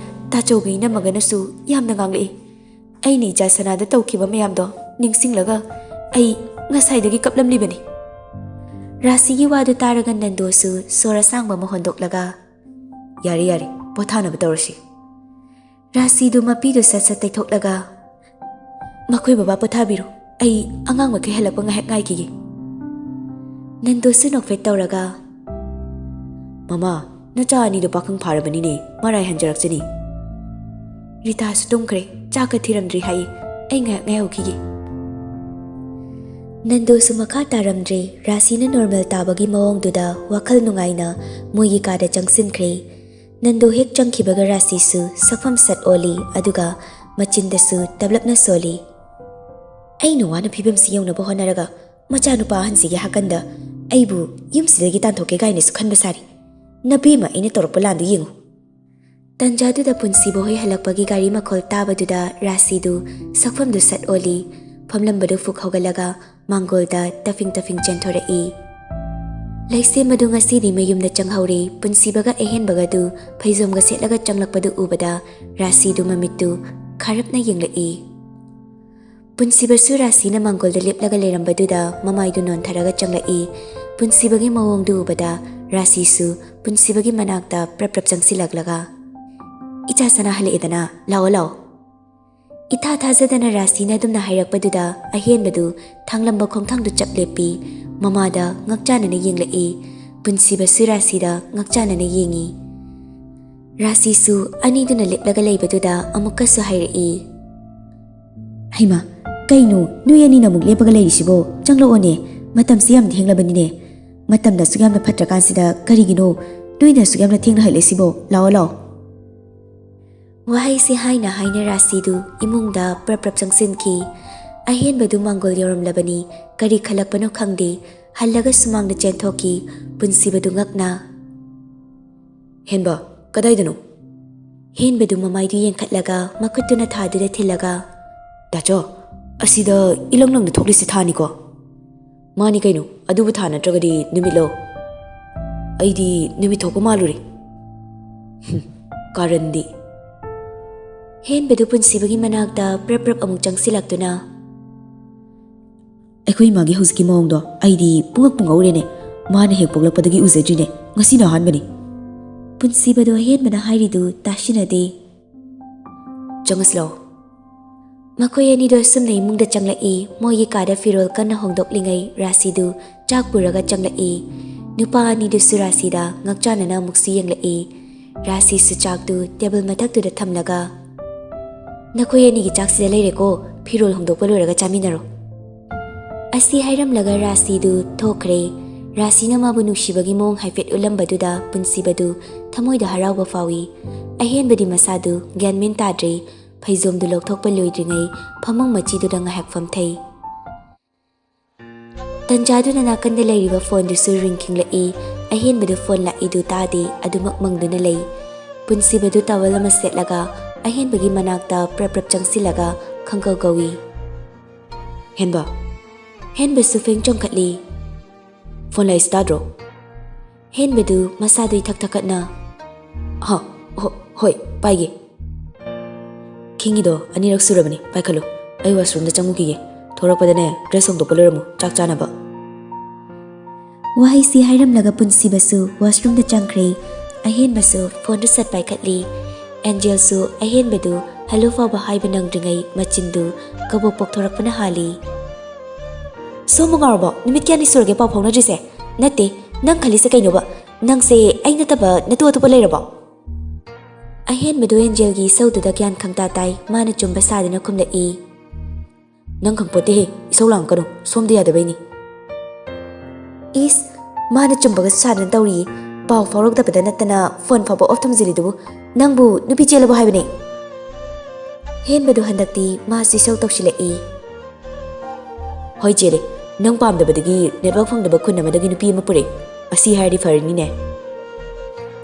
ꯇꯥꯆꯧꯒ ꯏꯅꯝꯃꯒꯅꯁꯨ ꯌꯥꯝꯅ ꯉꯥꯡꯂꯛꯏ꯫ ꯑꯩꯅ ꯏꯆꯥ ꯁꯅꯥꯗ ꯇꯧꯈꯤꯕ ꯃꯌꯥꯝꯗꯣ ꯅꯤꯡꯁꯤꯡꯂꯒ ꯑꯩ ꯉꯁꯥꯏꯗꯒꯤ ꯀꯞꯂꯝꯂꯤꯕꯅꯤ꯫" ꯔꯥꯁꯤꯒꯤ ꯋꯥꯗꯨ ꯇꯥꯔꯒ ꯅꯟꯗꯣꯁꯨ ꯁꯣꯔ ꯑꯁꯥꯡꯕ ꯑꯃ ꯍꯣꯟꯗꯣꯛꯂꯒ, "ꯌꯥꯔꯦ, ꯌꯥꯔꯦ, ꯄꯣꯊꯥꯅꯕ ꯇꯧꯔꯁꯤ꯫" ꯔꯥꯁꯤꯗꯨ ꯃꯄꯤꯗꯨ ꯁꯠ ꯁꯠ ꯇꯩꯊꯣꯛꯂꯒ, "ꯃꯈꯣꯏ ꯕꯕꯥ ꯄꯣꯊꯥꯕꯤꯔꯣ, ꯑꯩ ꯑꯉꯥꯡ ꯃꯈꯩ ꯍꯜꯂꯛꯄ ꯉꯥꯏꯍꯥꯛ ꯉꯥꯏꯈꯤꯒꯦ꯫" ꯅꯟꯗꯣꯁꯨ ꯅꯣꯛꯐꯦꯠ ꯇꯧꯔꯒ, "ꯃꯃꯥ, ꯅꯆꯥ ꯑꯅꯤꯗꯣ ꯄꯥꯈꯪ ꯐꯥꯔꯕꯅꯤꯅꯦ, ꯃꯔꯥꯏ ꯍꯟꯖꯔꯛꯆꯅꯤ꯫ ꯔꯤꯇꯥꯁꯨ ꯇꯨꯝꯈ꯭ꯔꯦ, ꯆꯥꯛꯀ ꯊꯤꯔꯝꯗ꯭ꯔꯤ ꯍꯥꯏꯌꯦ, ꯑꯩ ꯉꯥꯏꯍꯥꯛ ꯉꯥꯏꯍꯧꯈꯤꯒꯦ꯫" ꯅꯟꯗꯣꯁꯨ ꯃꯈꯥ ꯇꯥꯔꯝꯗ꯭ꯔꯦ꯫ ꯔꯥꯁꯤꯅ ꯅꯣꯔꯃꯦꯜ ꯇꯥꯕꯒꯤ ꯃꯑꯣꯡꯗꯨꯗ ꯋꯥꯈꯜ ꯅꯨꯡꯉꯥꯏꯅ ꯃꯣꯏꯒꯤ ꯀꯥꯗ ꯆꯪꯁꯤꯟꯈ꯭ꯔꯦ꯫ ꯅꯟꯗꯨ ꯍꯦꯛ ꯆꯪꯈꯤꯕꯒ ꯔꯥꯁꯤꯁꯨ ꯁꯛꯐꯝ ꯁꯠ ꯑꯣꯜꯂꯤ, ꯑꯗꯨꯒ ꯃꯆꯤꯟꯗꯁꯨ ꯇꯞꯂꯞꯅ ꯁꯣꯜꯂꯤ꯫ "ꯑꯩꯅ ꯋꯥꯅ ꯐꯤꯕꯝꯁꯤ ꯌꯧꯅꯕ ꯍꯣꯠꯅꯔꯒ ꯃꯆꯥꯅꯨꯄꯥ ꯑꯍꯟꯁꯤꯒꯤ ꯍꯥꯀꯟꯗ ꯑꯩꯕꯨ ꯌꯨꯝꯁꯤꯗꯒꯤ ꯇꯥꯟꯊꯣꯛꯀꯦ ꯀꯥꯏꯅꯁꯨ ꯈꯟꯕ ꯁꯥꯔꯤ꯫ ꯅꯕꯦꯝꯃ ꯑꯩꯅ ꯇꯧꯔꯛꯄ ꯂꯥꯟꯗꯨ ꯌꯦꯡꯉꯨ!" ꯇꯟꯖꯥꯗꯨꯗ ꯄꯨꯟꯁꯤꯕ ꯍꯣꯏ ꯍꯜꯂꯛꯄꯒꯤ ꯒꯥꯔꯤ ꯃꯈꯣꯜ ꯇꯥꯕꯗꯨꯗ ꯔꯥꯁꯤꯗꯨ ꯁꯛꯐꯝꯗꯨ ꯁꯠ ꯑꯣꯜꯂꯤ꯫ ꯐꯝꯂꯝꯕꯗꯨ ꯐꯨꯛ ꯍꯧꯒꯠꯂꯒ ꯃꯥꯡꯒꯣꯜꯗ ꯇꯐꯤꯡ ꯇꯐꯤꯡ ꯆꯦꯟꯊꯣꯔꯛꯏ꯫ ꯂꯩꯁꯦꯝꯕꯗꯨ ꯉꯁꯤꯗꯤ ꯃꯌꯨꯝꯗ ꯆꯪꯍꯧꯔꯦ꯫ ꯄꯨꯟꯁꯤꯕꯒ ꯑꯍꯦꯟꯕꯒꯗꯨ ꯐꯩꯖꯣꯝꯒ ꯁꯦꯠꯂꯒ ꯆꯪꯂꯛꯄꯗꯨ ꯎꯕꯗ ꯔꯥꯁꯤꯗꯨ ꯃꯃꯤꯠꯇꯨ ꯈꯥꯔꯞꯅ ꯌꯦꯡꯂꯛꯏ꯫ ꯄꯨꯟꯁꯤꯕꯁꯨ ꯔꯥꯁꯤꯅ ꯃꯥꯡꯒꯣꯜꯗ ꯂꯦꯞꯂꯒ ꯂꯩꯔꯝꯕꯗꯨꯗ ꯃꯃꯥꯏꯗꯨ ꯅꯣꯟꯊꯔꯒ ꯆꯪꯂꯛꯏ꯫ ꯄꯨꯟꯁꯤꯕꯒꯤ ꯃꯑꯣꯡꯗꯨ ꯎꯕꯗ ꯔꯥꯁꯤꯁꯨ ꯄꯨꯟꯁꯤꯕꯒꯤ ꯃꯅꯥꯛꯇ ꯄ꯭ꯔꯞ ꯄ꯭ꯔꯞ ꯆꯪꯁꯤꯜꯂꯛꯂꯒ, "ꯏꯆꯥ ꯁꯅꯥ ꯍꯜꯂꯛꯑꯦꯗꯅ, ꯂꯥꯛꯑꯣ ꯂꯥꯛꯑꯣ꯫" ꯏꯊꯥ ꯊꯥꯖꯗꯅ ꯔꯥꯁꯤꯅ ꯑꯗꯨꯝꯅ ꯍꯥꯏꯔꯛꯄꯗꯨꯗ ꯑꯍꯦꯟꯕꯗꯨ ꯊꯥꯡꯂꯝꯕ ꯈꯣꯡꯊꯥꯡꯗꯨ ꯆꯞ ꯂꯦꯞꯄꯤ꯫ ꯃꯃꯥꯗ ꯉꯛꯆꯥꯅꯅ ꯌꯦꯡꯂꯛꯏ꯫ ꯄꯨꯟꯁꯤꯕꯁꯨ ꯔꯥꯁꯤꯗ ꯉꯛꯆꯥꯅꯅ ꯌꯦꯡꯉꯤ꯫ ꯔꯥꯁꯤꯁꯨ ꯑꯅꯤꯗꯨꯅ ꯂꯦꯞꯂꯒ ꯂꯩꯕꯗꯨꯗ ꯑꯃꯨꯛꯀꯁꯨ ꯍꯥꯏꯔꯛꯏ, "ꯍꯩꯃꯥ, ꯀꯩꯅꯣ ꯅꯣꯏ ꯑꯅꯤꯅ ꯑꯃꯨꯛ ꯂꯦꯞꯄꯒ ꯂꯩꯔꯤꯁꯤꯕꯣ? ꯆꯪꯂꯛꯑꯣꯅꯦ, ꯃꯇꯝꯁꯤ ꯌꯥꯝ ꯊꯦꯡꯂꯕꯅꯤꯅꯦ꯫ ꯃꯇꯝꯅ ꯑꯁꯨꯛ ꯌꯥꯝꯅ ꯐꯠꯇ꯭ꯔꯀꯥꯟꯁꯤꯗ ꯀꯔꯤꯒꯤꯅꯣ ꯅꯣꯏꯅ ꯑꯁꯨꯛ ꯌꯥꯝꯅ ꯊꯦꯡꯅ ꯍꯜꯂꯛꯏꯁꯤꯕꯣ? ꯂꯥꯛꯑꯣ ꯂꯥꯛꯑꯣ꯫" ꯋꯥꯍꯩꯁꯤ ꯍꯥꯏꯅ ꯍꯥꯏꯅ ꯔꯥꯁꯤꯗꯨ ꯏꯃꯨꯡꯗ ꯄ꯭ꯔꯞ ꯄ꯭ꯔꯞ ꯆꯪꯁꯤꯟꯈꯤ꯫ ꯑꯍꯦꯟꯕꯗꯨ ꯃꯥꯡꯒꯣꯜ ꯌꯧꯔꯝꯂꯕꯅꯤ꯫ ꯀꯔꯤ ꯈꯜꯂꯛꯄꯅꯣ ꯈꯪꯗꯦ, ꯍꯜꯂꯒ ꯁꯨꯃꯥꯡꯗ ꯆꯦꯟꯊꯣꯛꯈꯤ꯫ ꯄꯨꯟꯁꯤꯕꯗꯨ ꯉꯛꯅ, "ꯍꯦꯟꯕ, ꯀꯗꯥꯏꯗꯅꯣ?" ꯍꯦꯟꯕꯗꯨ ꯃꯃꯥꯏꯗꯨ ꯌꯦꯡꯈꯠꯂꯒ ꯃꯈꯨꯠꯇꯨꯅ ꯊꯥꯗꯨꯗ ꯊꯤꯜꯂꯒ, "ꯗꯥꯆꯣ, ꯑꯁꯤꯗ ꯏꯂꯪ ꯂꯪꯅ ꯊꯣꯛꯂꯤꯁꯤ ꯊꯥꯅꯤꯀꯣ?" "ꯃꯥꯅꯤ ꯀꯩꯅꯣ, ꯑꯗꯨꯕꯨ ꯊꯥ ꯅꯠꯇ꯭ꯔꯒꯗꯤ ꯅꯨꯃꯤꯠꯂꯣ? ꯑꯩꯗꯤ ꯅꯨꯃꯤꯠ ꯊꯣꯛꯄ ꯃꯥꯜꯂꯨꯔꯦ꯫ ꯍꯨꯝ, ꯀꯥꯔꯟꯗꯤ꯫" ꯍꯦꯟꯕꯗꯨ ꯄꯨꯟꯁꯤꯕꯒꯤ ꯃꯅꯥꯛꯇ ꯄ꯭ꯔꯞ ꯄ꯭ꯔꯞ ꯑꯃꯨꯛ ꯆꯪꯁꯤꯜꯂꯛꯇꯨꯅ, "ꯑꯩꯈꯣꯏ ꯏꯃꯥꯒꯤ ꯍꯧꯖꯤꯛꯀꯤ ꯃꯑꯣꯡꯗꯣ ꯑꯩꯗꯤ ꯄꯨꯡꯉꯛ ꯄꯨꯡꯉꯧꯔꯦꯅꯦ꯫ ꯃꯥꯅ ꯍꯦꯛ ꯄꯣꯛꯂꯛꯄꯗꯒꯤ ꯎꯖꯗ꯭ꯔꯤꯅꯦ, ꯉꯁꯤꯅ ꯑꯍꯥꯟꯕꯅꯤ꯫" ꯄꯨꯟꯁꯤꯕꯗꯣ ꯍꯦꯟꯕꯅ ꯍꯥꯏꯔꯤꯗꯨ ꯇꯥꯁꯤꯟꯅꯗꯦ꯫ "ꯆꯪꯉꯁꯤ ꯂꯥꯛꯑꯣ꯫" ꯃꯈꯣꯏ ꯑꯅꯤꯗꯣ ꯑꯁꯨꯝꯅ ꯏꯃꯨꯡꯗ ꯆꯪꯂꯛꯏ꯫ ꯃꯣꯏꯒꯤ ꯀꯥꯗ ꯐꯤꯔꯣꯜ ꯀꯟꯅ ꯍꯣꯡꯗꯣꯛꯂꯤꯉꯩ ꯔꯥꯁꯤꯗꯨ ꯆꯥꯛ ꯄꯨꯔꯒ ꯆꯪꯂꯛꯏ꯫ ꯅꯨꯄꯥ ꯑꯅꯤꯗꯨꯁꯨ ꯔꯥꯁꯤꯗ ꯉꯛꯆꯥꯅꯅ ꯑꯃꯨꯛꯁꯨ ꯌꯦꯡꯂꯛꯏ꯫ ꯔꯥꯁꯤꯁꯨ ꯆꯥꯛꯇꯨ ꯇꯦꯕꯜ ꯃꯊꯛꯇꯨꯗ ꯊꯝꯂꯒ, "ꯅꯈꯣꯏ ꯑꯅꯤꯒꯤ ꯆꯥꯛꯁꯤꯗ ꯂꯩꯔꯦꯀꯣ, ꯐꯤꯔꯣꯜ ꯍꯣꯡꯗꯣꯛꯄ ꯂꯣꯏꯔꯒ ꯆꯥꯃꯤꯟꯅꯔꯣ꯫" ꯑꯁꯤ ꯍꯥꯏꯔꯝꯂꯒ ꯔꯥꯁꯤꯗꯨ ꯊꯣꯛꯈ꯭ꯔꯦ꯫ ꯔꯥꯁꯤꯅ ꯃꯥꯕꯨ ꯅꯨꯡꯁꯤꯕꯒꯤ ꯃꯑꯣꯡ ꯍꯥꯏꯐꯦꯠ ꯎꯠꯂꯝꯕꯗꯨꯗ ꯄꯨꯟꯁꯤꯕꯗꯨ ꯊꯃꯣꯏꯗ ꯍꯔꯥꯎꯕ ꯐꯥꯎꯏ꯫ ꯑꯍꯦꯟꯕꯗꯤ ꯃꯁꯥꯗꯨ ꯒ꯭ꯌꯥꯟ ꯃꯦꯟ ꯇꯥꯗ꯭ꯔꯦ꯫ ꯐꯩꯖꯣꯝꯗꯨ ꯂꯧꯊꯣꯛꯄ ꯂꯣꯏꯗ꯭ꯔꯤꯉꯩ ꯐꯃꯨꯡ ꯃꯆꯤꯗꯨꯗ ꯉꯥꯏꯍꯥꯛ ꯐꯝꯊꯩ꯫ ꯇꯟꯖꯥꯗꯨꯗ ꯅꯥꯀꯟꯗ ꯂꯩꯔꯤꯕ ꯐꯣꯟꯗꯨꯁꯨ ꯔꯤꯡ ꯈꯤꯡꯂꯛꯏ꯫ ꯑꯍꯦꯟꯕꯗꯨ ꯐꯣꯟ ꯂꯥꯛꯏꯗꯨ ꯇꯥꯗꯦ, ꯑꯗꯨꯃꯛ ꯃꯪꯗꯨꯅ ꯂꯩ꯫ ꯄꯨꯟꯁꯤꯕꯗꯨ ꯇꯥꯋꯦꯜ ꯑꯃ ꯁꯦꯠꯂꯒ ꯑꯍꯦꯟꯕꯒꯤ ꯃꯅꯥꯛꯇ ꯄ꯭ꯔꯞ ꯄ꯭ꯔꯞ ꯆꯪꯁꯤꯜꯂꯒ ꯈꯪꯀꯧ ꯀꯧꯏ꯫ "ꯍꯦꯟꯕ!" ꯍꯦꯟꯕꯁꯨ ꯐꯦꯡ ꯆꯣꯡꯈꯠꯂꯤ꯫ "ꯐꯣꯟ ꯂꯥꯛꯏꯁꯤ ꯇꯥꯗ꯭ꯔꯣ?" ꯍꯦꯟꯕꯗꯨ ꯃꯁꯥꯗꯨ ꯏꯊꯛ ꯊꯛꯀꯠꯅ, "ꯍ, ꯍꯣ-, ꯍꯣꯏ, ꯄꯥꯏꯒꯦ꯫ ꯈꯤꯡꯉꯤꯗꯣ ꯑꯅꯤꯔꯛ ꯁꯨꯔꯕꯅꯤ, ꯄꯥꯏꯈꯠꯂꯨ꯫ ꯑꯩ ꯋꯥꯁꯔꯨꯝꯗ ꯆꯪꯉꯨꯈꯤꯒꯦ꯫ ꯊꯣꯔꯛꯄꯗꯅꯦ, ꯗ꯭ꯔꯦꯁ ꯍꯣꯡꯗꯣꯛꯄ ꯂꯣꯏꯔꯝꯃꯨ, ꯆꯥꯛ ꯆꯥꯅꯕ꯫" ꯋꯥꯍꯩꯁꯤ ꯍꯥꯏꯔꯝꯂꯒ ꯄꯨꯟꯁꯤꯕꯁꯨ ꯋꯥꯁꯔꯨꯝꯗ ꯆꯪꯈ꯭ꯔꯦ꯫ ꯑꯍꯦꯟꯕꯁꯨ ꯐꯣꯟꯗꯨ ꯁꯠ ꯄꯥꯏꯈꯠꯂꯤ꯫ ꯑꯦꯟꯖꯦꯜꯁꯨ ꯑꯍꯦꯟꯕꯗꯨ ꯍꯜꯂꯣ ꯐꯥꯎꯕ ꯍꯥꯏꯕ ꯅꯪꯗ꯭ꯔꯤꯉꯩ ꯃꯆꯤꯟꯗꯨ ꯀꯕꯣꯛ ꯄꯣꯛꯊꯣꯔꯛꯄꯅ ꯍꯥꯜꯂꯤ꯫ "ꯁꯣꯝꯕꯨ ꯉꯥꯎꯔꯕꯣ? ꯅꯨꯃꯤꯠ ꯀꯌꯥꯅꯤ ꯁꯨꯔꯒꯦ ꯄꯥꯎ ꯐꯥꯎꯅꯗ꯭ꯔꯤꯁꯦ? ꯅꯠꯇꯦ, ꯅꯪ ꯈꯜꯂꯤꯁꯦ ꯀꯩꯅꯣꯕ? ꯅꯪꯁꯦ ꯑꯩ ꯅꯠꯇꯕ ꯅꯇꯨ ꯑꯇꯣꯞꯄ ꯂꯩꯔꯕꯣ?" ꯑꯍꯦꯟꯕꯗꯨ ꯑꯦꯟꯖꯦꯜꯒꯤ ꯏꯁꯧꯗꯨꯗ ꯒ꯭ꯌꯥꯟ ꯈꯪꯇꯥ ꯇꯥꯏ꯫ ꯃꯥꯅ ꯆꯨꯝꯕ ꯁꯥꯗꯨꯅ ꯈꯨꯝꯂꯛꯏ꯫ "ꯅꯪ ꯈꯪꯄꯣꯠꯇꯦꯍꯦ, ꯏꯁꯧ ꯂꯥꯡꯉꯛꯀꯅꯨ, ꯁꯣꯝꯗ ꯌꯥꯗꯕꯩꯅꯤ꯫" ꯏꯁ, ꯃꯥꯅ ꯆꯨꯝꯕꯒ ꯁꯥꯗꯅ ꯇꯧꯔꯤꯌꯦ꯫ ꯄꯥꯎ ꯐꯥꯎꯔꯛꯇꯕꯗ ꯅꯠꯇꯅ ꯐꯣꯟ ꯐꯥꯎꯕ ꯑꯣꯐ ꯊꯝꯖꯤꯜꯂꯤꯗꯨꯕꯨ꯫ ꯅꯪꯕꯨ ꯅꯨꯄꯤ ꯆꯦꯜꯂꯕꯣ ꯍꯥꯏꯕꯅꯦ? ꯍꯦꯟꯕꯗꯨ ꯍꯟꯗꯛꯇꯤ ꯃꯥꯁꯨ ꯏꯁꯧ ꯇꯧꯁꯤꯜꯂꯛꯏ꯫ "ꯍꯣꯏ ꯆꯦꯜꯂꯦ, ꯅꯪ ꯄꯥꯝꯗꯕꯗꯒꯤ ꯅꯦꯠꯋꯥꯔꯛ ꯐꯪꯗꯕ ꯈꯨꯟ ꯑꯃꯗꯒꯤ ꯅꯨꯄꯤ ꯑꯃ ꯄꯨꯔꯛꯑꯦ꯫ ꯑꯁꯤ ꯍꯥꯏꯔꯗꯤ ꯐꯔꯅꯤꯅꯦ꯫"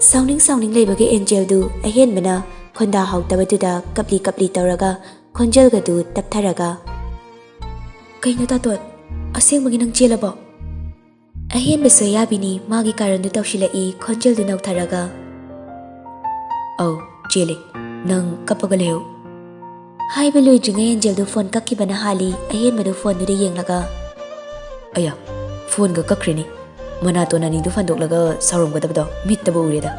ꯁꯥꯎꯅꯤꯡ ꯁꯥꯎꯅꯤꯡ ꯂꯩꯕꯒꯤ ꯑꯦꯟꯖꯦꯜꯗꯨ ꯑꯍꯦꯟꯕꯅ ꯈꯣꯟꯗꯥ ꯍꯥꯎꯇꯕꯗꯨꯗ ꯀꯞꯂꯤ ꯀꯞꯂꯤ ꯇꯧꯔꯒ ꯈꯣꯟꯖꯦꯜꯒꯗꯨ ꯇꯞꯊꯔꯒ, "ꯀꯩꯅꯣ ꯇꯥꯇꯣꯟ, ꯑꯁꯦꯡꯕꯒꯤ ꯅꯪ ꯆꯦꯜꯂꯕꯣ?" ꯑꯍꯦꯟꯕꯁꯨ ꯑꯌꯥꯕꯤꯅꯤ ꯃꯥꯒꯤ ꯀꯥꯔꯟꯗꯨ ꯇꯧꯁꯤꯜꯂꯛꯏ, ꯈꯣꯟꯖꯦꯜꯗꯨ ꯅꯧꯊꯔꯒ, "ꯑꯧ, ꯆꯦꯜꯂꯦ꯫ ꯅꯪ ꯀꯞꯄꯒ ꯂꯩꯍꯧ꯫" ꯍꯥꯏꯕ ꯂꯣꯏꯗ꯭ꯔꯤꯉꯩ ꯑꯦꯟꯖꯦꯜꯗꯨ ꯐꯣꯟ ꯀꯛꯈꯤꯕꯅ ꯍꯥꯜꯂꯤ꯫ ꯑꯍꯦꯟꯕꯗꯨ ꯐꯣꯟꯗꯨꯗ ꯌꯦꯡꯂꯒ, "ꯑꯌꯥ, ꯐꯣꯟꯒ ꯀꯛꯈ꯭ꯔꯦꯅꯦ꯫ ꯃꯅꯥꯇꯣꯟ ꯑꯅꯤꯗꯨ ꯐꯟꯗꯣꯛꯂꯒ ꯁꯥꯎꯔꯝꯒꯗꯕꯗꯣ ꯃꯤꯠꯇꯕꯨ ꯎꯔꯦꯗ꯫"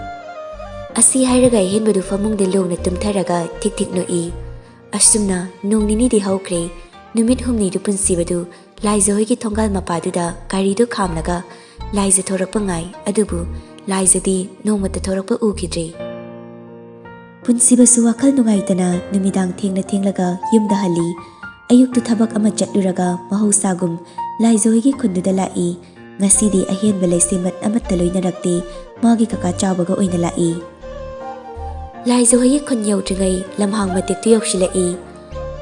ꯑꯁꯤ ꯍꯥꯏꯔꯒ ꯑꯍꯦꯟꯕꯗꯨ ꯐꯃꯨꯡꯗ ꯂꯣꯡꯅ ꯇꯨꯝꯊꯔꯒ ꯊꯤꯛ ꯊꯤꯛ ꯅꯣꯛꯏ꯫ ꯑꯁꯨꯝꯅ ꯅꯣꯡ ꯅꯤꯅꯤꯗꯤ ꯍꯧꯈ꯭ꯔꯦ꯫ ꯅꯨꯃꯤꯠ ꯍꯨꯝꯅꯤꯗꯨ ꯄꯨꯟꯁꯤꯕꯗꯨ ꯂꯥꯏꯖ ꯍꯣꯏꯒꯤ ꯊꯣꯡꯒꯥꯜ ꯃꯄꯥꯗꯨꯗ ꯒꯥꯔꯤꯗꯨ ꯈꯥꯝꯂꯒ ꯂꯥꯏꯖ ꯊꯣꯔꯛꯄ ꯉꯥꯏ, ꯑꯗꯨꯕꯨ ꯂꯥꯏꯖꯗꯤ ꯅꯣꯡꯃꯇ ꯊꯣꯔꯛꯄ ꯎꯈꯤꯗ꯭ꯔꯦ꯫ ꯄꯨꯟꯁꯤꯕꯁꯨ ꯋꯥꯈꯜ ꯅꯨꯡꯉꯥꯏꯇꯅ ꯅꯨꯃꯤꯗꯥꯡ ꯊꯦꯡꯅ ꯊꯦꯡꯂꯒ ꯌꯨꯝꯗ ꯍꯜꯂꯤ꯫ ꯑꯌꯨꯛꯇꯨ ꯊꯕꯛ ꯑꯃ ꯆꯠꯂꯨꯔꯒ ꯃꯍꯧꯁꯥꯒꯨꯝ ꯂꯥꯏꯖ ꯍꯣꯏꯒꯤ ꯈꯨꯟꯗꯨꯗ ꯂꯥꯛꯏ꯫ ꯉꯁꯤꯗꯤ ꯑꯍꯦꯟꯕ ꯂꯩꯁꯦꯝꯕꯠ ꯑꯃꯠꯇ ꯂꯣꯏꯅꯔꯛꯇꯦ, ꯃꯥꯒꯤ ꯀꯀꯥ ꯆꯥꯎꯕꯒ ꯑꯣꯏꯅ ꯂꯥꯛꯏ꯫ ꯂꯥꯏꯖ ꯍꯣꯏꯒꯤ ꯈꯨꯟ ꯌꯧꯗ꯭ꯔꯤꯉꯩ ꯂꯝꯍꯥꯡ ꯃꯇꯦꯛꯇꯨ ꯌꯧꯁꯤꯜꯂꯛꯏ꯫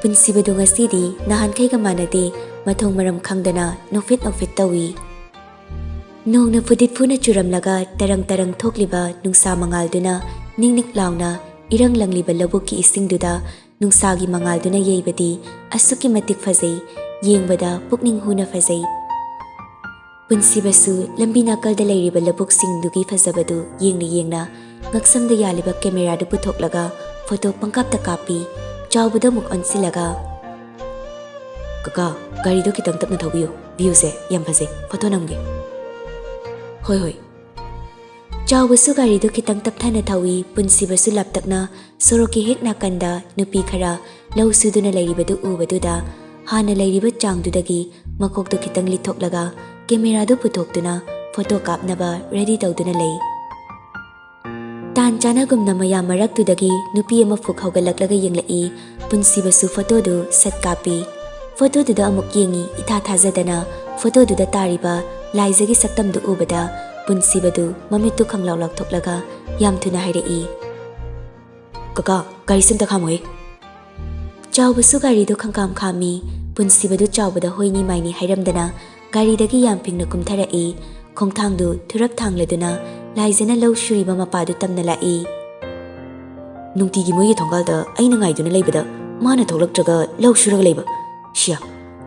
ꯄꯨꯟꯁꯤꯕꯗꯨ ꯉꯁꯤꯗꯤ ꯅꯍꯥꯟꯈꯩꯒ ꯃꯥꯟꯅꯗꯦ, ꯃꯊꯣꯡ ꯃꯔꯝ ꯈꯪꯗꯅ ꯅꯣꯛꯐꯦꯠ ꯅꯣꯛꯐꯦꯠ ꯇꯧꯏ꯫ ꯅꯣꯡꯅ ꯐꯨꯗꯤꯠ ꯐꯨꯅ ꯆꯨꯔꯝꯂꯒ ꯇꯔꯪ ꯇꯔꯪ ꯊꯣꯛꯂꯤꯕ ꯅꯨꯡꯁꯥ ꯃꯉꯥꯜꯗꯨꯅ ꯅꯤꯛ ꯅꯤꯛ ꯂꯥꯎꯅ ꯏꯔꯪ ꯂꯪꯂꯤꯕ ꯂꯧꯕꯨꯛꯀꯤ ꯏꯁꯤꯡꯗꯨꯗ ꯅꯨꯡꯁꯥꯒꯤ ꯃꯉꯥꯜꯗꯨꯅ ꯌꯩꯕꯗꯤ ꯑꯁꯨꯛꯀꯤ ꯃꯇꯤꯛ ꯐꯖꯩ, ꯌꯦꯡꯕꯗ ꯄꯨꯛꯅꯤꯡ ꯍꯨꯅ ꯐꯖꯩ꯫ ꯄꯨꯟꯁꯤꯕꯁꯨ ꯂꯝꯕꯤ ꯅꯥꯀꯜꯗ ꯂꯩꯔꯤꯕ ꯂꯧꯕꯨꯛꯁꯤꯡꯗꯨꯒꯤ ꯐꯖꯕꯗꯨ ꯌꯦꯡꯅ ꯌꯦꯡꯅ ꯉꯛꯁꯝꯗ ꯌꯥꯜꯂꯤꯕ ꯀꯦꯃꯦꯔꯥꯗꯨ ꯄꯨꯊꯣꯛꯂꯒ ꯐꯣꯇꯣ ꯄꯪꯀꯥꯞꯇ ꯀꯥꯞꯄꯤ꯫ ꯆꯥꯎꯕꯗ ꯑꯃꯨꯛ ꯑꯣꯟꯁꯤꯜꯂꯒ, "ꯀꯀꯥ, ꯒꯥꯔꯤꯗꯣ ꯈꯤꯇꯪ ꯇꯞꯅ ꯊꯧꯕꯤꯌꯨ, ꯚ꯭ꯌꯨꯁꯦ ꯌꯥꯝ ꯐꯖꯩ, ꯐꯣꯇꯣ ꯅꯝꯒꯦ꯫" "ꯍꯣꯏ, ꯍꯣꯏ꯫" ꯆꯥꯎꯕꯁꯨ ꯒꯥꯔꯤꯗꯨ ꯈꯤꯇꯪ ꯇꯞꯊꯅ ꯊꯧꯏ꯫ ꯄꯨꯟꯁꯤꯕꯁꯨ ꯂꯥꯞꯇꯛꯅ ꯁꯣꯔꯣꯛꯀꯤ ꯍꯦꯛ ꯅꯥꯀꯟꯗ ꯅꯨꯄꯤ ꯈꯔ ꯂꯧ ꯁꯨꯗꯨꯅ ꯂꯩꯔꯤꯕꯗꯨ ꯎꯕꯗꯨꯗ ꯍꯥꯟꯅ ꯂꯩꯔꯤꯕ ꯆꯥꯡꯗꯨꯗꯒꯤ ꯃꯀꯣꯛꯇꯨ ꯈꯤꯇꯪ ꯂꯤꯊꯣꯛꯂꯒ ꯀꯦꯃꯦꯔꯥꯗꯨ ꯄꯨꯊꯣꯛꯇꯨꯅ ꯐꯣꯇꯣ ꯀꯥꯞꯅꯕ ꯔꯦꯗꯤ ꯇꯧꯗꯨꯅ ꯂꯩ꯫ ꯇꯥꯟ ꯆꯥꯅꯒꯨꯝꯅ ꯃꯌꯥꯝ ꯃꯔꯛꯇꯨꯗꯒꯤ ꯅꯨꯄꯤ ꯑꯃ ꯐꯨꯛ ꯍꯧꯒꯠꯂꯛꯂꯒ ꯌꯦꯡꯂꯛꯏ꯫ ꯄꯨꯟꯁꯤꯕꯁꯨ ꯐꯣꯇꯣꯗꯨ ꯁꯠ ꯀꯥꯞꯄꯤ꯫ ꯐꯣꯇꯣꯗꯨꯗ ꯑꯃꯨꯛ ꯌꯦꯡꯉꯤ꯫ ꯏꯊꯥ ꯊꯥꯖꯗꯅ ꯐꯣꯇꯣꯗꯨꯗ ꯇꯥꯔꯤꯕ ꯂꯥꯏꯖꯒꯤ ꯁꯛꯇꯝꯗꯨ ꯎꯕꯗ ꯄꯨꯟꯁꯤꯕꯗꯨ ꯃꯃꯤꯠꯇꯨ ꯈꯪꯂꯥꯎ ꯂꯥꯎꯊꯣꯛꯂꯒ ꯌꯥꯝ ꯊꯨꯅ ꯍꯥꯏꯔꯛꯏ, "ꯀꯀꯥ, ꯒꯥꯔꯤꯁꯦ ꯑꯝꯇ ꯈꯥꯝꯃꯨꯍꯦ꯫" ꯆꯥꯎꯕꯁꯨ ꯒꯥꯔꯤꯗꯨ ꯈꯪꯈꯥꯝ ꯈꯥꯝꯃꯤ꯫ ꯄꯨꯟꯁꯤꯕꯗꯨ ꯆꯥꯎꯕꯗ ꯍꯣꯏꯅꯤ ꯃꯥꯏꯅꯤ ꯍꯥꯏꯔꯝꯗꯅ ꯒꯥꯔꯤꯗꯒꯤ ꯌꯥꯝ ꯐꯤꯡꯅ ꯀꯨꯝꯊꯔꯛꯏ꯫ ꯈꯣꯡꯊꯥꯡꯗꯨ ꯊꯨꯔꯞ ꯊꯥꯡꯂꯗꯨꯅ ꯂꯥꯏꯖꯅ ꯂꯧ ꯁꯨꯔꯤꯕ ꯃꯄꯥꯗꯨ ꯇꯝꯅ ꯂꯥꯛꯏ꯫ "ꯅꯨꯡꯇꯤꯒꯤ ꯃꯣꯏꯒꯤ ꯊꯣꯡꯒꯥꯜꯗ ꯑꯩꯅ ꯉꯥꯏꯗꯨꯅ ꯂꯩꯕꯗ ꯃꯥꯅ ꯊꯣꯛꯂꯛꯇ꯭ꯔꯒ ꯂꯧ ꯁꯨꯔꯒ ꯂꯩꯕ꯫ ꯁꯤꯌꯥ,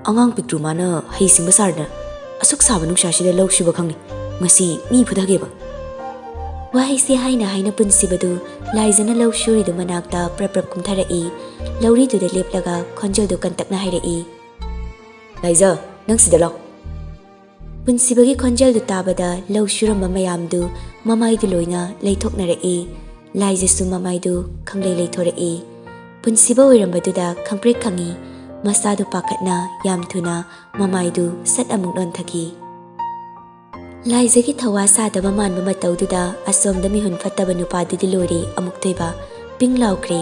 ꯑꯉꯥꯡ ꯄꯤꯛꯇ꯭ꯔꯨ ꯃꯥꯅ ꯍꯩꯁꯤꯡꯕ ꯁꯥꯗꯅ ꯑꯁꯨꯛ ꯁꯥꯕ ꯅꯨꯡꯁꯥꯁꯤꯗ ꯂꯧ ꯁꯨꯕ ꯈꯪꯅꯤ꯫ ꯉꯁꯤ ꯃꯤ ꯐꯨꯊꯒꯦꯕ꯫" ꯋꯥꯍꯩꯁꯤ ꯍꯥꯏꯅ ꯍꯥꯏꯅ ꯄꯨꯟꯁꯤꯕꯗꯨ ꯂꯥꯏꯖꯅ ꯂꯧ ꯁꯨꯔꯤꯗꯨ ꯃꯅꯥꯛꯇ ꯄ꯭ꯔꯞ ꯄ꯭ꯔꯞ ꯀꯨꯝꯊꯔꯛꯏ꯫ ꯂꯧꯔꯤꯗꯨꯗ ꯂꯦꯞꯂꯒ ꯈꯣꯟꯖꯦꯜꯗꯨ ꯀꯟꯇꯛꯅ ꯍꯥꯏꯔꯛꯏ, "ꯂꯥꯏꯖ, ꯅꯪ ꯁꯤꯗ ꯂꯥꯎ꯫" ꯄꯨꯟꯁꯤꯕꯒꯤ ꯈꯣꯟꯖꯦꯜꯗꯨ ꯇꯥꯕꯗ ꯂꯧ ꯁꯨꯔꯝꯕ ꯃꯌꯥꯝꯗꯨ ꯃꯃꯥꯏꯗꯨ ꯂꯣꯏꯅ ꯂꯩꯊꯣꯛꯅꯔꯛꯏ꯫ ꯂꯥꯏꯖꯁꯨ ꯃꯃꯥꯏꯗꯨ ꯈꯪꯂꯩ ꯂꯩꯊꯣꯔꯛꯏ꯫ ꯄꯨꯟꯁꯤꯕ ꯑꯣꯏꯔꯝꯕꯗꯨꯗ ꯈꯪꯄ꯭ꯔꯦꯛ ꯈꯪꯏ꯫ ꯃꯁꯥꯗꯨ ꯄꯥꯈꯠꯅ ꯌꯥꯝ ꯊꯨꯅ ꯃꯃꯥꯏꯗꯨ ꯁꯠ ꯑꯃꯨꯛ ꯅꯣꯟꯊꯈꯤ꯫ ꯂꯥꯏꯖꯒꯤ ꯊꯋꯥ ꯁꯥꯗꯕ ꯃꯥꯟꯕ ꯃꯇꯧꯗꯨꯗ ꯑꯁꯣꯝꯗ ꯃꯤꯍꯨꯟ ꯐꯠꯇꯕ ꯅꯨꯄꯥꯗꯨꯗꯤ ꯂꯣꯏꯔꯦ ꯑꯃꯨꯛꯇꯣꯏꯕ, ꯄꯤꯡ ꯂꯥꯎꯈ꯭ꯔꯦ꯫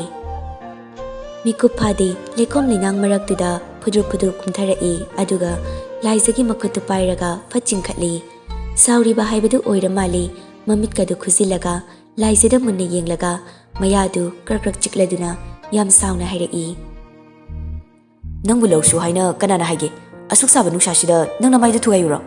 ꯃꯤꯀꯨꯞ ꯐꯥꯗꯦ, ꯂꯩꯈꯣꯝ ꯂꯩꯅꯥꯡ ꯃꯔꯛꯇꯨꯗ ꯐꯨꯗ꯭ꯔꯨꯛ ꯐꯨꯗ꯭ꯔꯨꯛ ꯀꯨꯝꯊꯔꯛꯏ, ꯑꯗꯨꯒ ꯂꯥꯏꯖꯒꯤ ꯃꯈꯨꯠꯇꯨ ꯄꯥꯏꯔꯒ ꯐꯠ ꯆꯤꯡꯈꯠꯂꯤ꯫ ꯁꯥꯎꯔꯤꯕ ꯍꯥꯏꯕꯗꯨ ꯑꯣꯏꯔ ꯃꯥꯜꯂꯤ꯫ ꯃꯃꯤꯠꯀꯗꯨ ꯈꯨꯖꯤꯜꯂꯒ ꯂꯥꯏꯖꯗ ꯃꯨꯟꯅ ꯌꯦꯡꯂꯒ ꯃꯌꯥꯗꯨ ꯀ꯭ꯔꯛ ꯀ꯭ꯔꯛ ꯆꯤꯛꯂꯗꯨꯅ ꯌꯥꯝ ꯁꯥꯎꯅ ꯍꯥꯏꯔꯛꯏ꯫ "ꯅꯪꯕꯨ ꯂꯧꯁꯨ ꯍꯥꯏꯅ ꯀꯅꯥꯅ ꯍꯥꯏꯒꯦ? ꯑꯁꯨꯛ ꯁꯥꯕ ꯅꯨꯡꯁꯥꯁꯤꯗ ꯅꯪ ꯅꯃꯥꯏꯗꯨ ꯊꯨꯒꯥꯏꯌꯨꯔꯣ?"